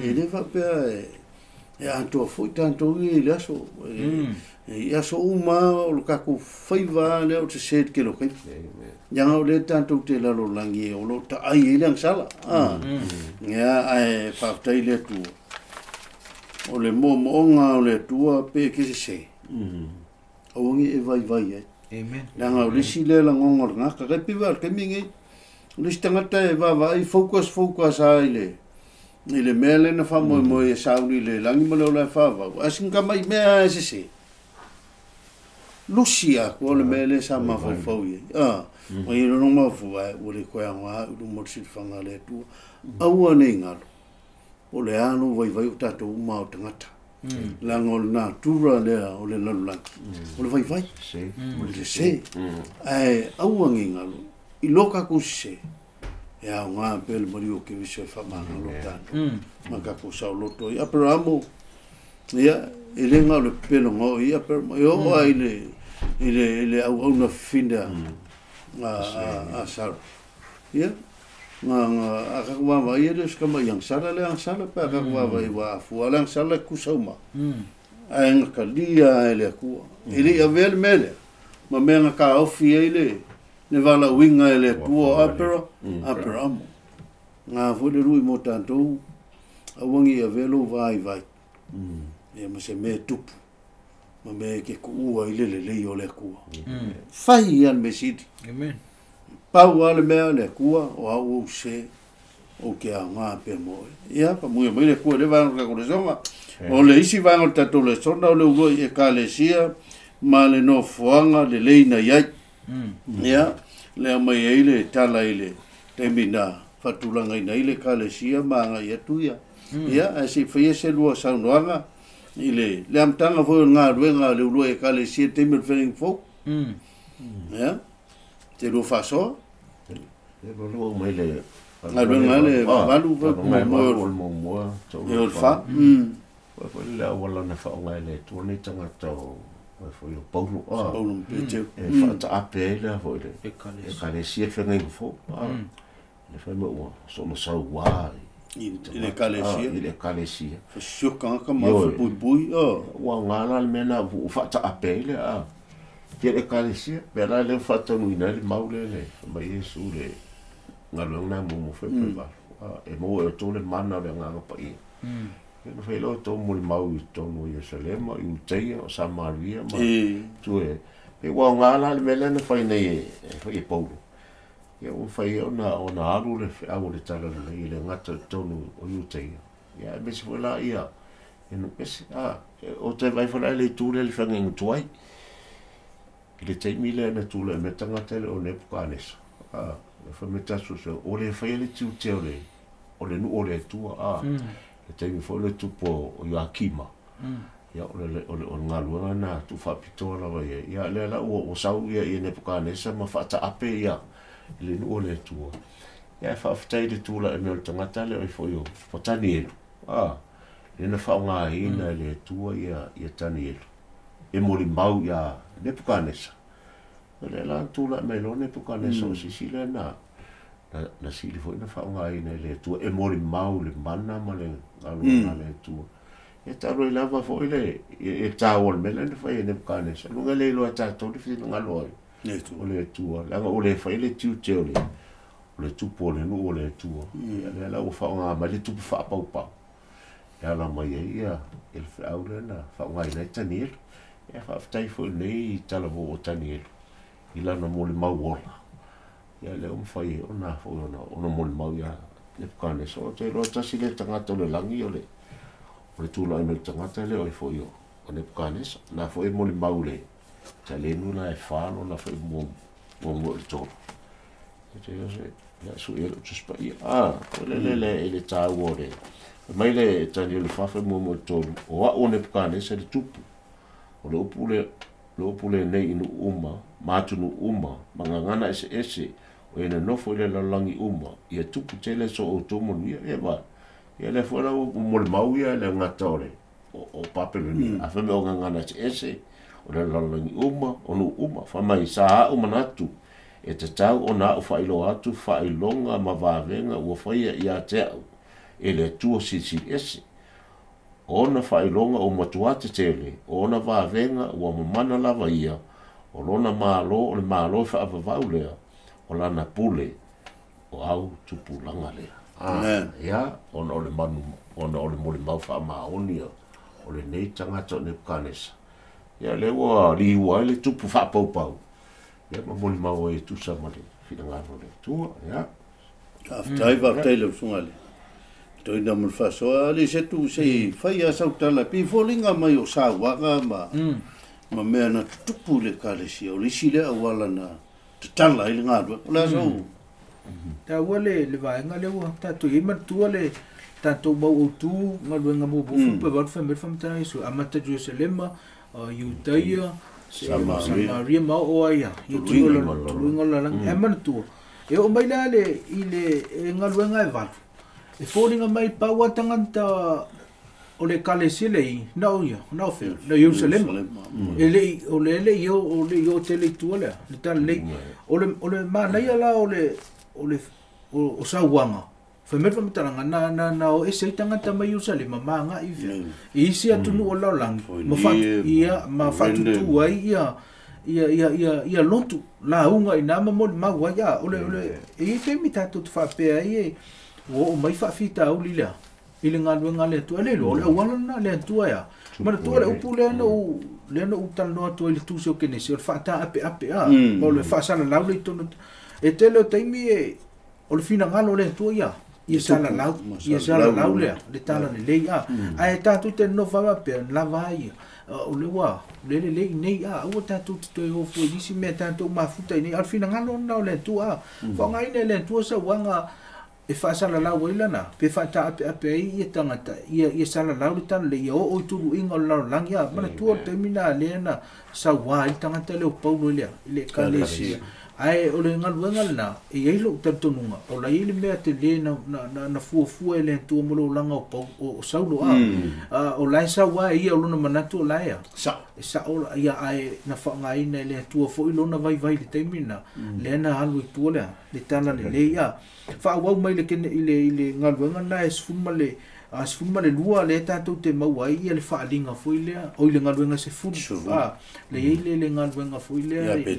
E le faapea e atoa foi tatou ia i le aso. I aso uma o le tatou faiva lea o te sē i le tele o taimi. Leaga o lea tatou te lalolagi o lo o taai ai le agasala. Ia, ae faafetai i le Atua. O le moomooga o le Atua pe ke sesē. Aua ne i e vaivai ai. Amen. Leaga o le isi lea lagona o le tagata. Kai pei o le taimi lenei, o le isi tagata e vaavaai focus focus lava i le mea lea na faamoemoe e sauni i le lagi ma le ola e faavau. Ae sina tamai mea lava e sese. Lusi atoa le mea lea sa mafaufau i ai. Ma i lona mafaufau, ae ua le toe aoga au i luma o le silafaga a le Atua. Aua ne i galo, o le a lou vaivai o tatou uma o tagata. Leaga o le natura lea o le lalolagi, o le vaivai, o le sese. Ae aua ne i galo, i lo tatou sese, e aoga pea le maliu o Keriso e faamagalo tatou. Ma tatou saoloto ai. Aperamo, ia, e le na o le pepeloga o ia, Aperamo, e oo ai i le auauna fifine a Sara. Ia, nga a tatou vaavaai e le o se tama i agasala le agasala, pe a tatou vaavaai ua afua le agasala e kusa uma. Ae gatalia e le Atua. E le i avea le mea lea, ma mea na taofi ai le valaauina e le Atua o Aperamo. Nga foi le lui mo tatou, aua ne i avea lou vaivai. Ia ma se mea tupu, ma mea ke kuua i le lelei o le Atua. Fai ia le mea sili. Amen. Pau lava le mea le Atua o au ou se ou te aoga pea mo oe. Ia, pamuia mai le Atua i le vaega o le tatou lesona. O le isi vaega o le tatou lesona o le uluai ekalesia ma le nofoaga lelei na i ai. Ia, le aumai ai le tala i le taimi na faatulagaina ai le ekalesia ma agai atu ia. Ia, ae se i faia se lua saunoaga i le amataga foi o le galuega a le uluai ekalesia i le taimi o le feagaiga fou. Ia, te lua faasoa. E lua mai le galuega le valu foi mo le muamua e o le fa. Foi le auala na faaaoga e le Atua nei tagata o foi o Paulo. Paulo ma Peteru. E faataape ai le foi le ekalesia le feagaiga fou. Le fai mai ua soona sauā i le ekalesia. I le ekalesia. Fasioka tagata ma fapuipui. Ua aoga la le mea na ua faataape ai le ia le ekalesia. Pea la le faataunuuina ai le mau lea le fai mai Iesu le galuega na muamua foi pe valu. E maua e outou le mana o le Agaga Paia. Ia na fai loa outou molimau i totonu o Ierusalema, i Iuteia, o Samaria ma tu e. E ua aoga la le mea lea na fai nei e fai e Paulo. Ia ua fai ai ona alu le feau o le talalelei i le gata i totonu o Iuteia. Ia aemaise foi la ia e nuu ese. O te vaai foi la i le itu lea i le feagaiga tuai. I le taimi lea na tulai mai tagata le o Nebukanesa. E fai mai tatou se o le faia le tiute o le nuu o le Atua. Le taimi foi le tupu o Ioakima. Ia o le galuega na tuufaapitoa lava ia. Ia lea la ua sau ia Nebukanesa ma faataape ia i le nuu o le Atua. Ia e faafetai i le tulai mai o le tagata lea o foi o Tanielu. Le na faaaogaina e le Atua ia Tanielu. E molimau ia Nebukanesa. O le la tulai mai loa Nebukanesa o sisi lea na sili foi na faaaogaina e le Atua e molimau le mana ma le galuega a le Atua. E talu ai lava foi le e tāua le mea lea na fai e Nebukanesa. Luga le iloa e tatou le finagalo ai o le Atua. Leaga o le fai le tiute o le tupu o le nuu o le Atua. Ia lea la ua faaaoga mai le tupu faapaupau. E ala mai ai ia le feau lea na faaaogaina ai Tanielu. Ia faafetai foi nei i talavou o Tanielu i lana molimau ola. Ia lea ua mafai ai ona foi ona molimau ia Nebukanesa. O te iloa tasi le tagata o le lagi o le tulai mai le tagata lea o foi o Nebukanesa. Na foi e molimau le talenu la e whalo na foi muamua i le tolu. E te iloa se Ia su e le Tusi Paia. O le le le taua o le mai le Taniele 4:1-3, o a'u o Nepukanesa le tupu. O le upu le le upu lenei i nuu uma, ma atunuu uma, ma gagana eseese, o e nonofo i le lalolagi uma, ia tupu tele so outou manuia. Ia ma ia le foi la mo le mau ia le gata o le o Papelonia. A fai mai o gagana eseese, o le lalolagi uma, o nuu uma, fai mai sa a'u manatu, e tatau ona a'u faailoa atu faailoga ma vavega ua faia ia te a'u e le Atua Silisili Ese. Ona faailoga ua matuā tetele, o ona vavega ua mamana lava ia, o lona malo o le malo e faavavau lea, o lana pule, o au tupulaga lea. Ia, ona o le manu, ona o le molimau faamaoni o lenei tagata o Nepukanesa. Ia lea ua liua ai le tupu faapaupau, ia ma molimau ai e tusa ma le finagalo o le Atua. Ia. Faafetai, faafetai le usuga le toina mo le faasoa. Ali se tu se fai a sautala pi foliga mai o sauaga ma mea na tutupu i le ekalesia. O le isi lea auala na tatala ai le galuega. O le a sau? Taua le vaega lea ua tatou i ai manatua le tatou mau autu galuega muamua pe valu fai mai le faamatalaga Iesu amata Jerusalema, Iutaia, Samaria ma oo ai ia i tuluiga o le lalolagi. Ae manatua e oo mai la le i le galuega e valu e foliga mai pau a tagata o le ekalesia lei na o ia na o fea na Ierusalema. E lei o le lei o le o tele i tua lea le tala lei o le manaia la o le o sauaga fai mai le faamatalaga na o ese ai tagata mai Ierusalema ma agai i fea i isi atunuu o le lalolagi ma ma faatutu ai ia lotu lauga i nā ma molimau ai o le e i taimi tatou te faapea ai e ua oo mai faafitauli lea i le galuega a le Atua. E le iloa o le auala lena le Atua ea. Manatua le upu lea na ou talanoa atu ai i le tusi o Kenesi, o le faataapeape a, ma o le faasalalau le i totonu. E tele o taimi e o le finagalo o le Atua ia, ia salalau lea, le tala lelei a. Ae tatou te nonofo faapea, lava ai ia, o le ua le lelei nei a, aua tatou te toe o fua i nisi mea tatou mafuta i nei. A o le finagalo lena o le Atua a. Faaaogaina e le Atua sauaga e faasalalau ai lana, pe faataapeape ai ia tagata, ia salalau le tala lelei, ia oo i tuluiga o le lalolagi a. Manatua le taimi na lea na sauā ai le tagata lea o Paulo lea, i le ekalesia. Ae o le galuega lena, e i ai lou talitonuga, o la i ai le mea tele na fuafua e le Atua mo le olaga o Saulo a. O la e sauā e ia o lona manatu o la e a. E sao ia ae na faaaogaina e le Atua foi lona vaivai i le taimi lena, lea na alu i tua lea, le tala lelei a. Faaauau mai i le galuega lena e 12 lea tatou te maua ai ia le faaliga foi lea, o i le galuega 10, le i ai le galuega foi lea, le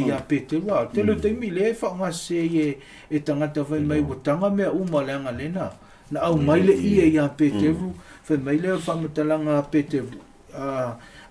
ia Peteru. Tele o taimi lea e faaaogasese e tagata fai mai ua taga mea uma leaga lena na aumai le ie ia Peteru, fai mai lea o le faamatalaga a Peteru,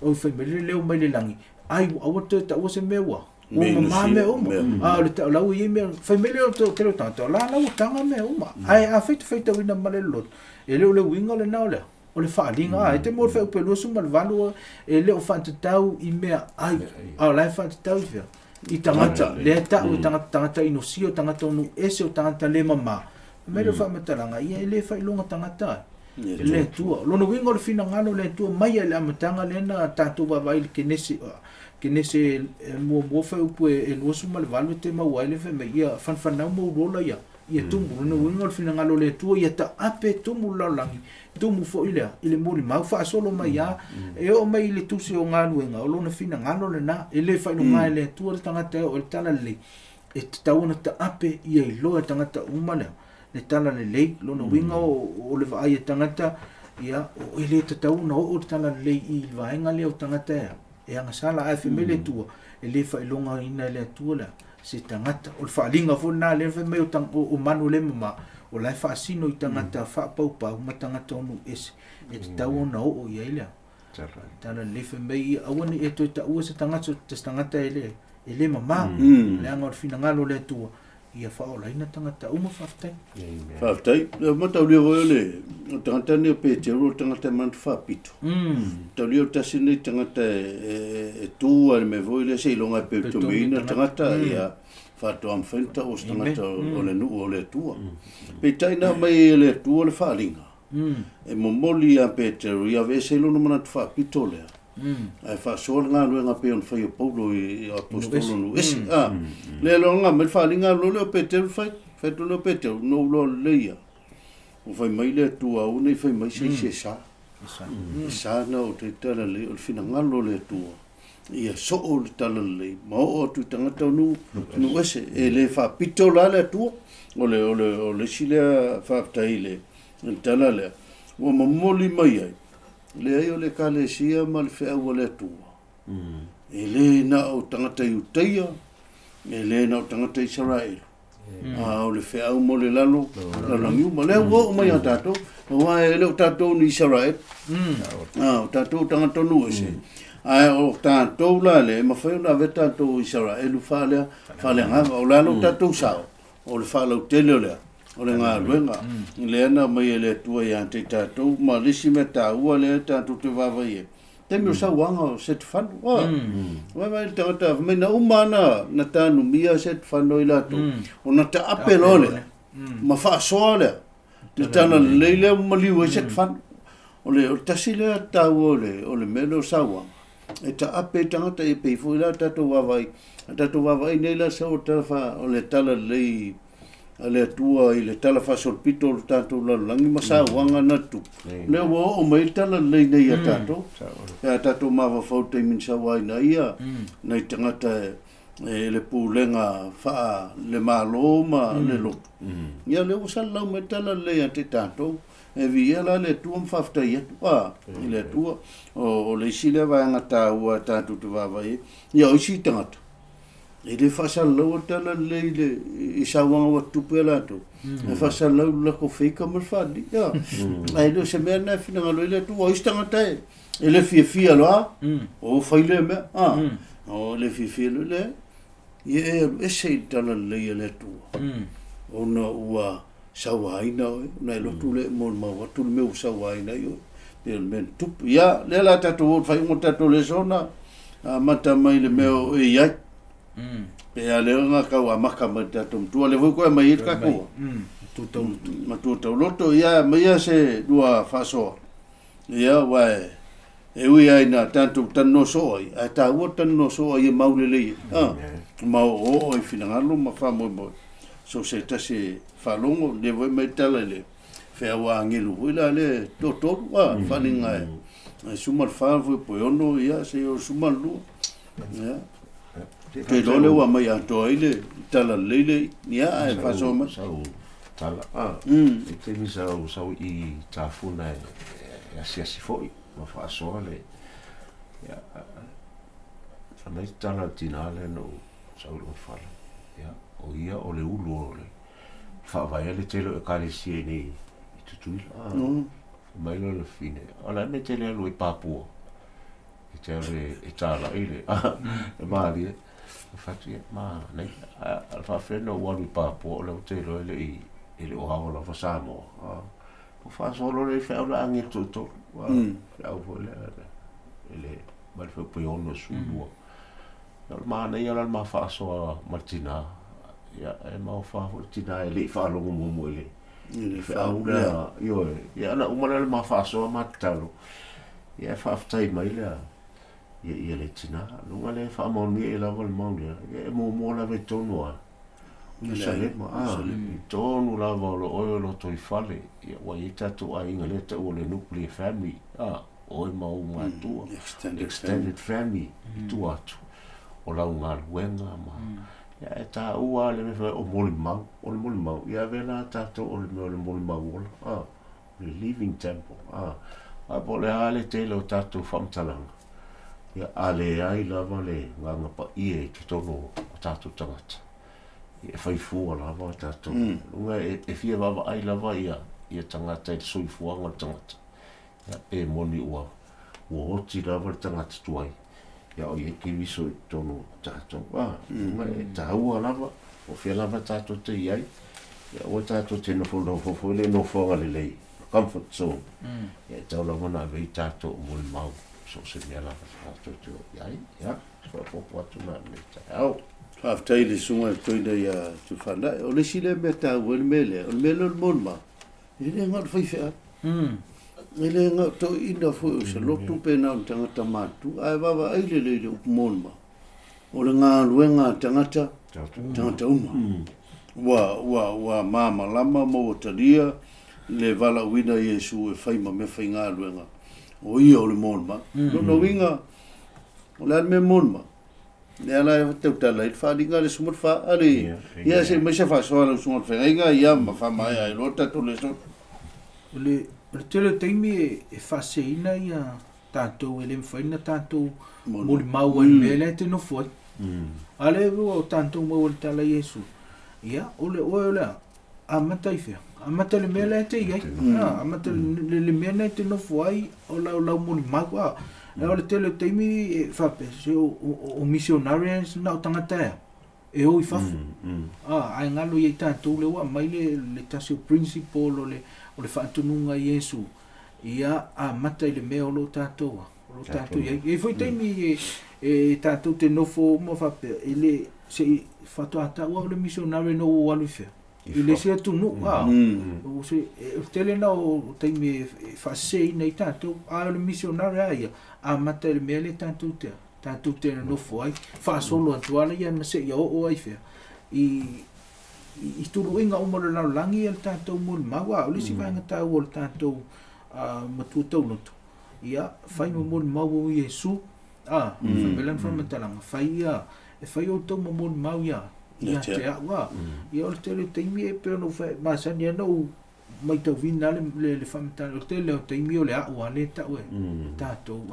o fai mai le leo mai le lagi, ai aua toe taua se mea ua mamā mea uma. O le lau i ai mea, fai mai lea o tele o tagata, o la lau taga mea uma. Ae a fai te faitauina ma le loloto, e le o le uiga lena o lea, o le faaliga. E te mo le faiupu e 28, e le o faatatau i mea ai, a o la e faatatau i fea, i tagata, lea tau i tagata inosia, o tagata o nuu ese, o tagata le mamā. Mai le faamatalaga, ia e le faailoga tagata ai, e le Atua. Lona uiga o le finagalo o le Atua mai ai le amataga lea na tatou vaavaai i le Kenese, Kenese muamua faiupu e 28 e te maua ai le fai mai, ia fanfanau ma ulola ia, ia tumu. Lona uiga o le finagalo o le Atua, ia taape tumu le lalolagi, tumu foi lea i le molimau faasolo mai a, e oo mai i le tusi o galuega, o lona finagalo lena, e le faailoga e le Atua le tagata e oo i le tala lelei, e tatau ona taape ia iloa e tagata uma lea, le tala lelei. Lona uiga o le vaai e tagata, ia, o e le tatau ona oo le tala lelei i le vaega lea o tagata ea, e agasala. Ae fai mai le Atua, e le faailogaina e le Atua lea se tagata. O le faaliga foi lena lea fai mai o manu le mamā, o la e faasino i tagata faapaupau ma tagata o nuu ese, e tatau ona oo i ai lea tala lelei. Fai mai ia aua ne i e toe taua se tagata e le mamā, leaga o le finagalo o le Atua, ia faaolaina tagata uma. Faafetai. Faafetai. Mataulia foi o le tagata nei o Peteru, o le tagata e manatu faapito. Taulia o le tasi nei tagata e tu ai le mea foi lea seiloga e peutomeina tagata, ia Faatoa mafai ona tau o se tagata o le nuu o le Atua. Peitai na aumai ai e le Atua le faaaliga, e momoli ia Peteru ia aveese ai lona manatu faapito lea, ae faasoa le galuega pei ona fai e Paulo i Aposetolo nuu ese. A, lea loa na aumai le faaaliga alu loa lea o Peteru fai, fai atu lea o Peteru, na ou iloa lelei lava, ua fai mai le Atua aua ne i fai mai se isi e sa. E sa na ou taitala lelei, o le finagalo o le Atua. Ia soo le talalelei ma oo atu i tagata o nuu, nuu ese. E le faapito la le Atua. O le, o le, o le isi lea faafetai i le, le tala lea. Ua momoli mai ai, leai o le Ekalesia ma le feau a le Atua. E le na o tagata Iutaia, e le na o tagata Isaraelu. A o le feau mo le lalo, lalolagi uma. Lea ua oo mai ia tatou, aua e le o tatou ni Isaraelu. A o tatou tagata o nuu ese. Ae o tatou la lea, e mafai ona avea tatou o Isaraelu faalea, faaleagaga. O le a lo tatou sao, o le faalautele o le a? O le galuega. Lea na aumai e le Atua ia te i tatou, ma le isi mea taua lea tatou te vaavaai i ai, taimi o sauaga o Setefano. Ua vaai le tagata, fai mai na uma lava na tanumia Setefano i latou, ona taape loa lea, ma faasoa lea, le talalelei lea ua maliu ai Setefano. O le tasi lea taua o le mea lea o sauaga, e taape ai tagata, e pei foi la tatou vaavaai, a tatou vaavaai nei la sau o le talalelei a le Atua i le tala faasolopito o le tatou lalolagi ma sauaga na tutupu, lea ua oo mai ai le talalelei nei ia tatou. Pe a tatou mafaufau i le taimi na sauaina ai ia nai tagata e le pulega faale-Malo ma le lotu, ia lea ua salalau mai le talalelei ia te tatou. E viia la le Atua ma faafetai atu i le Atua. O le isi lea vaega taua tatou te vaavaai ai, ia o isi tagata, e le faasalalaua le talalelei i le i sauaga ua tutupu ia latou, e faasalalau i le latou feika ma le faalelei. Ae le o se mea lena e finagalo ai le Atua. O isi tagata e le fiafia loa, o fai lea mea, o le fiafia loa lea, ia e alu ese i le talalelei a le Atua, ona ua sauaina oe, ona e lotu lea e molimau atu le mea ua sauaina ai oe, pe o le mea na tupu. Ia, lea la tatou oo i le faaiuga o le tatou lesona, amata mai le mea o e i ai. Pe a lea na tau amata mai le tatou matua, lea foi koe aumai ai le tatou matua tauloto, ia aumaia se lua faasoa. Ia, aua e ui lava ina tatou talanoa soo ai, ae taua le talanoa soo ai e mau lelei ai, ma oooo ai finagalo ma faamoemoe. So se tasi e faalogo, lea foi aumai le tala i le feau a agelu foi la lea e toatolu, faaaliga e suma le fa foi po e ono, ia, seia o le suma le lua. Ia. Te iloa lea ua aumai atoa ai le talalelei le, ia, ae faasoa mai. Sau tala, e taimi sau sau i tafuna e asiasi foi ma faasoa le, ia, fai mai tala le tina lea na ou sau i lona fale, ia, o ia o le ulu o le faavaea le tele o Ekalesia i nei i Tutuila. Fai mai loa le fine, o le a le mea e tele alu ai Papua? E te alu e tālaʻi le le mālie. E fai atu, ia, manaia. A o le faafetai na ou alu i Papua, o lea ou te iloa e le i, e le o ao lava Samoa. Ua faasoa loa le feau le agelu toatolu. Feau foi lea, e le, mai le feau pe ono e sulua. Ia, o le manaia la le ma faasoa ma le tina. Ia, e maofa foi le tina e le i faalogo muamua i le, i le feau lea. Ioe, ia, na uma lea le ma faasoa ma tatalo. Ia e faafetai mai lea ia ia le tina, luga lea e faamaonia i lava le mau lea, ia e muamua lava i tonu a Ierusalema, a, i tonu lava o lo oe o loto i fale, ia ua i ai tatou aiga lea taua o le nuclear family, a, oe ma ou matua, extended family, i tua atu o lau galuega ma, ia e taua lava le mea fai o molimau, o le molimau, ia avea la tatou o le mea o le molimau ola, a. le living temple, a, a po o le a le tele o tatou faamatalaga, ia, a leai lava le Agaga Paia i totonu o tatou tagata, ia, e fai fua lava tatou. Luga e fia vaavaai lava ia, ia tagata i le soifuaga o le tagata, ia, pe moni ua, ua oti lava le tagata tuai, ia, o i ai Keriso i totonu o tatou. A, luga e taua lava, o fea lava tatou te i ai, ia aua tatou te nofonofo foi le nofoaga lelei, comfort zone. Ia e tau lava ona ave ai tatou o molimau so o se mea lava tatou te o i ai. Ia, se faaopoopo atu na i lenei taeao. Faafetai i le susuga i le toeaina ia Tufanai. O le isi lea mea taua i le mea lea, o le mea lea o le molimau, e le na o le faifeau. E le na o toeaiina foi o se lotu pe na o ni tagata matutua, ae vaavaai lelei i le upu molimau, o le galuega a tagata, tagata uma. Ua malamalama ma ua talia le valaauina o Iesu e fai ma mea faigaluega, o ia o le molimau. Lona uiga, o le a le mea molimau? Lea la e tautala ai le faaaliga a le 14 ale ia se mai se faasoa lau susuga i le feagaiga ia ma faamaea ai loa tatou lesona. O le tele o taimi e faaseseina ia tatou e le mafai ona tatou molimau ai i le mea lea e te nofo ai. A lea ua o tatou maua i le tala a Iesu, ia o le oe o le a? Amata i fea? Amata i le mea lea e te i ai. Amata i le mea lea e te nofo ai o lau molimau. O le tele o taimi e faapea, se o missionaries na o tagata ea, e o i fafo. Ae galo ia i tatou lea ua aumai le tasi o principle o le faatunuga i Iesu, ia amata i le mea o lo tatou i ai. E foi taimi e tatou te nofo uma faapea, e le se faatoa taua o le missionary no ua alu i fea. I le isi atunuu, o se tele na o taimi e faaseseina i tatou, a o le missionary a ia, amata i le mea le tatou te nofo ai, faasolo atu ala ia ma seia oo ai fea. I tuluiga uma o le lalolagi ia le tatou molimau, a o le isi vaega taua o le tatou matua tauloto, ia fai ma molimau o Iesu, fai mai lana faamatalaga, fai ia, e fai outou ma molimau ia, ia te au, ia o le tele o taimi e pei ona ou masani ai na ou maitauina le faamatalaga, o le tele o taimi o le au a le tau e tatou,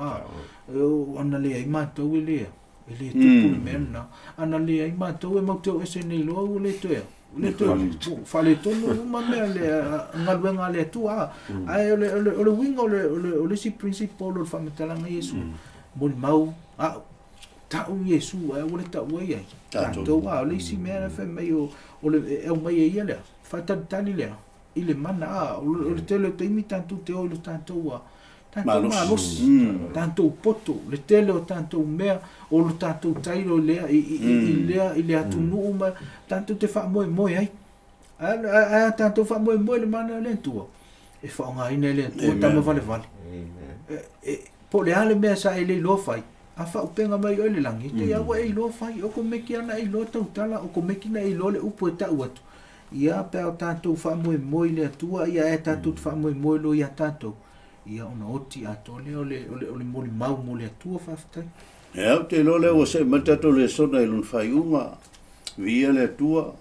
ana leai matou e le tupu le mea lena, ana leai matou e mau te o ese nei loa ua le toe faaletonu uma mea le galuega a le Atua, ae o le uiga o le isi principle o le faamatalaga Iesu, molimau au tau Iesu ae ua le tau ai ai tatou, o le isi mea na fai mai o le aumai e ia lea faatalitali lea i le mana, o le tele o taimi tatou te o i le tatou tatou malosi, tatou poto, le tele o tatou mea o le tatou tailo lea i le atunuu ma tatou te faamoemoe ai, ae tatou faamoemoe le mana o le Atua e faaaogaina e le Atua tama valevale, po o le a le mea sa e le iloa fai, a faaupenga mai oe le lagi, te ia ua e iloa fai, o komeki ana e iloa tautala, o komeki na e iloa le upu e tau atu, ia pe o tatou faamoemoe i le Atua, ia e tatou te faamoemoe loa ia tatou, ia ona oti atoa lea o le molimau mo le Atua, faafetai. Ia, ou te iloa lea ua se'e mai le tatou lesona i lona faaiuga, viia le Atua,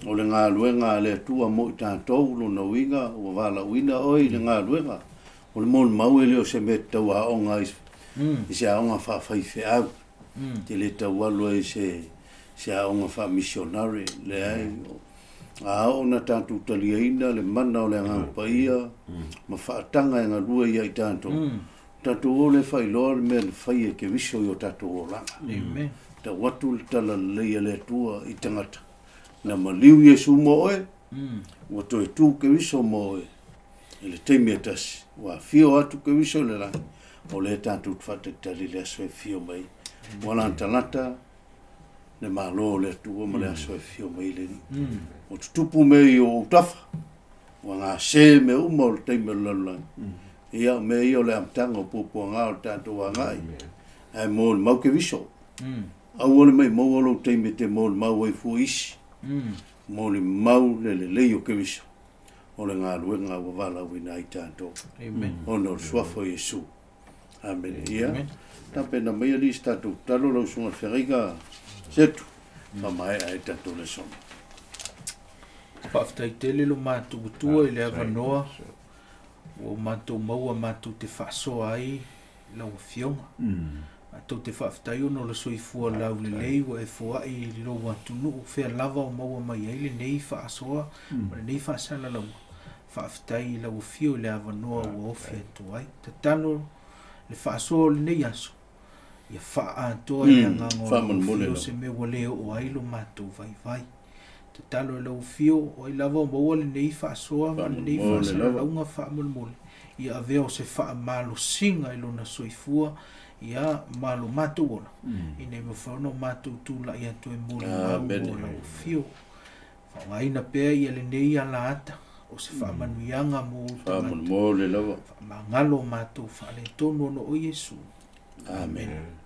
o le galuega a le Atua mo i tatou, lona uiga ua valaauina oe i le galuega, o le molimau e le o se mea e tatau aoga i se aoga faafaifeau, te le tau alu ai se aoga faamissionary, leai, a oo na tatou taliaina le mana o le Agaga Paia ma faataga e galue ia i tatou, tatou o le faailoa le mea na fai e Keriso i o tatou olaga. Tau atu le tala lelei a le Atua i tagata, na maliu Iesu mo oe, ua toe tu Keriso mo oe, i le taimi e tasi, ua afio atu Keriso i le lagi, o lea tatou te faatalitali le aso e fio mai. Ua latalata le malo o le Atua ma le aso e fio mai le Alii. O tutupu mea i o autafa, ua gase mea uma o le taimi o le lalolagi. Ia, mea ia o le amataga o puapuaga o le tatou agai. Ae molimau Keriso. Aua le maumau lou taimi e te molimau ai fua isi. Molimau le lelei o Keriso. O le galuega ua valaauina ai tatou. Ona o le suafa o Iesu. Amen. Ia, tapena mai ali se tatou tatalo lau susuga i le feagaiga Setu, faamaea ai tatou lesona. Faafetai tele lo matou atua i le avanoa ua matou maua matou te faasoa ai lau afioga. Matou te faafetai ona o le soifua laulelei ua e foai i lou atunuu fea lava o maua mai ai lenei faasoa ma lenei faasalalauga. Faafetai i lau afio i le avanoa ua ofi atu ai. Tatalo le faasoa o lenei aso, ia faaatoa i le agaga o lau afio se mea ua le oo ai lo matou vaivai. Tatalo i lau afio o ai lava o maua lenei faasoa ma lenei faasalalauga faamolemole, ia avea o se faamalosiga i lona soifua, Ia ma lo matou ola, ina ia mafai ona o matou tulai atu e molimau mo lau afio. Faaaogaina pea ia lenei alaata o se faamanuiaga mo ou tagata. Faamolemole lava. Faamagalo o matou faaletonu ona o Iesu. Amene.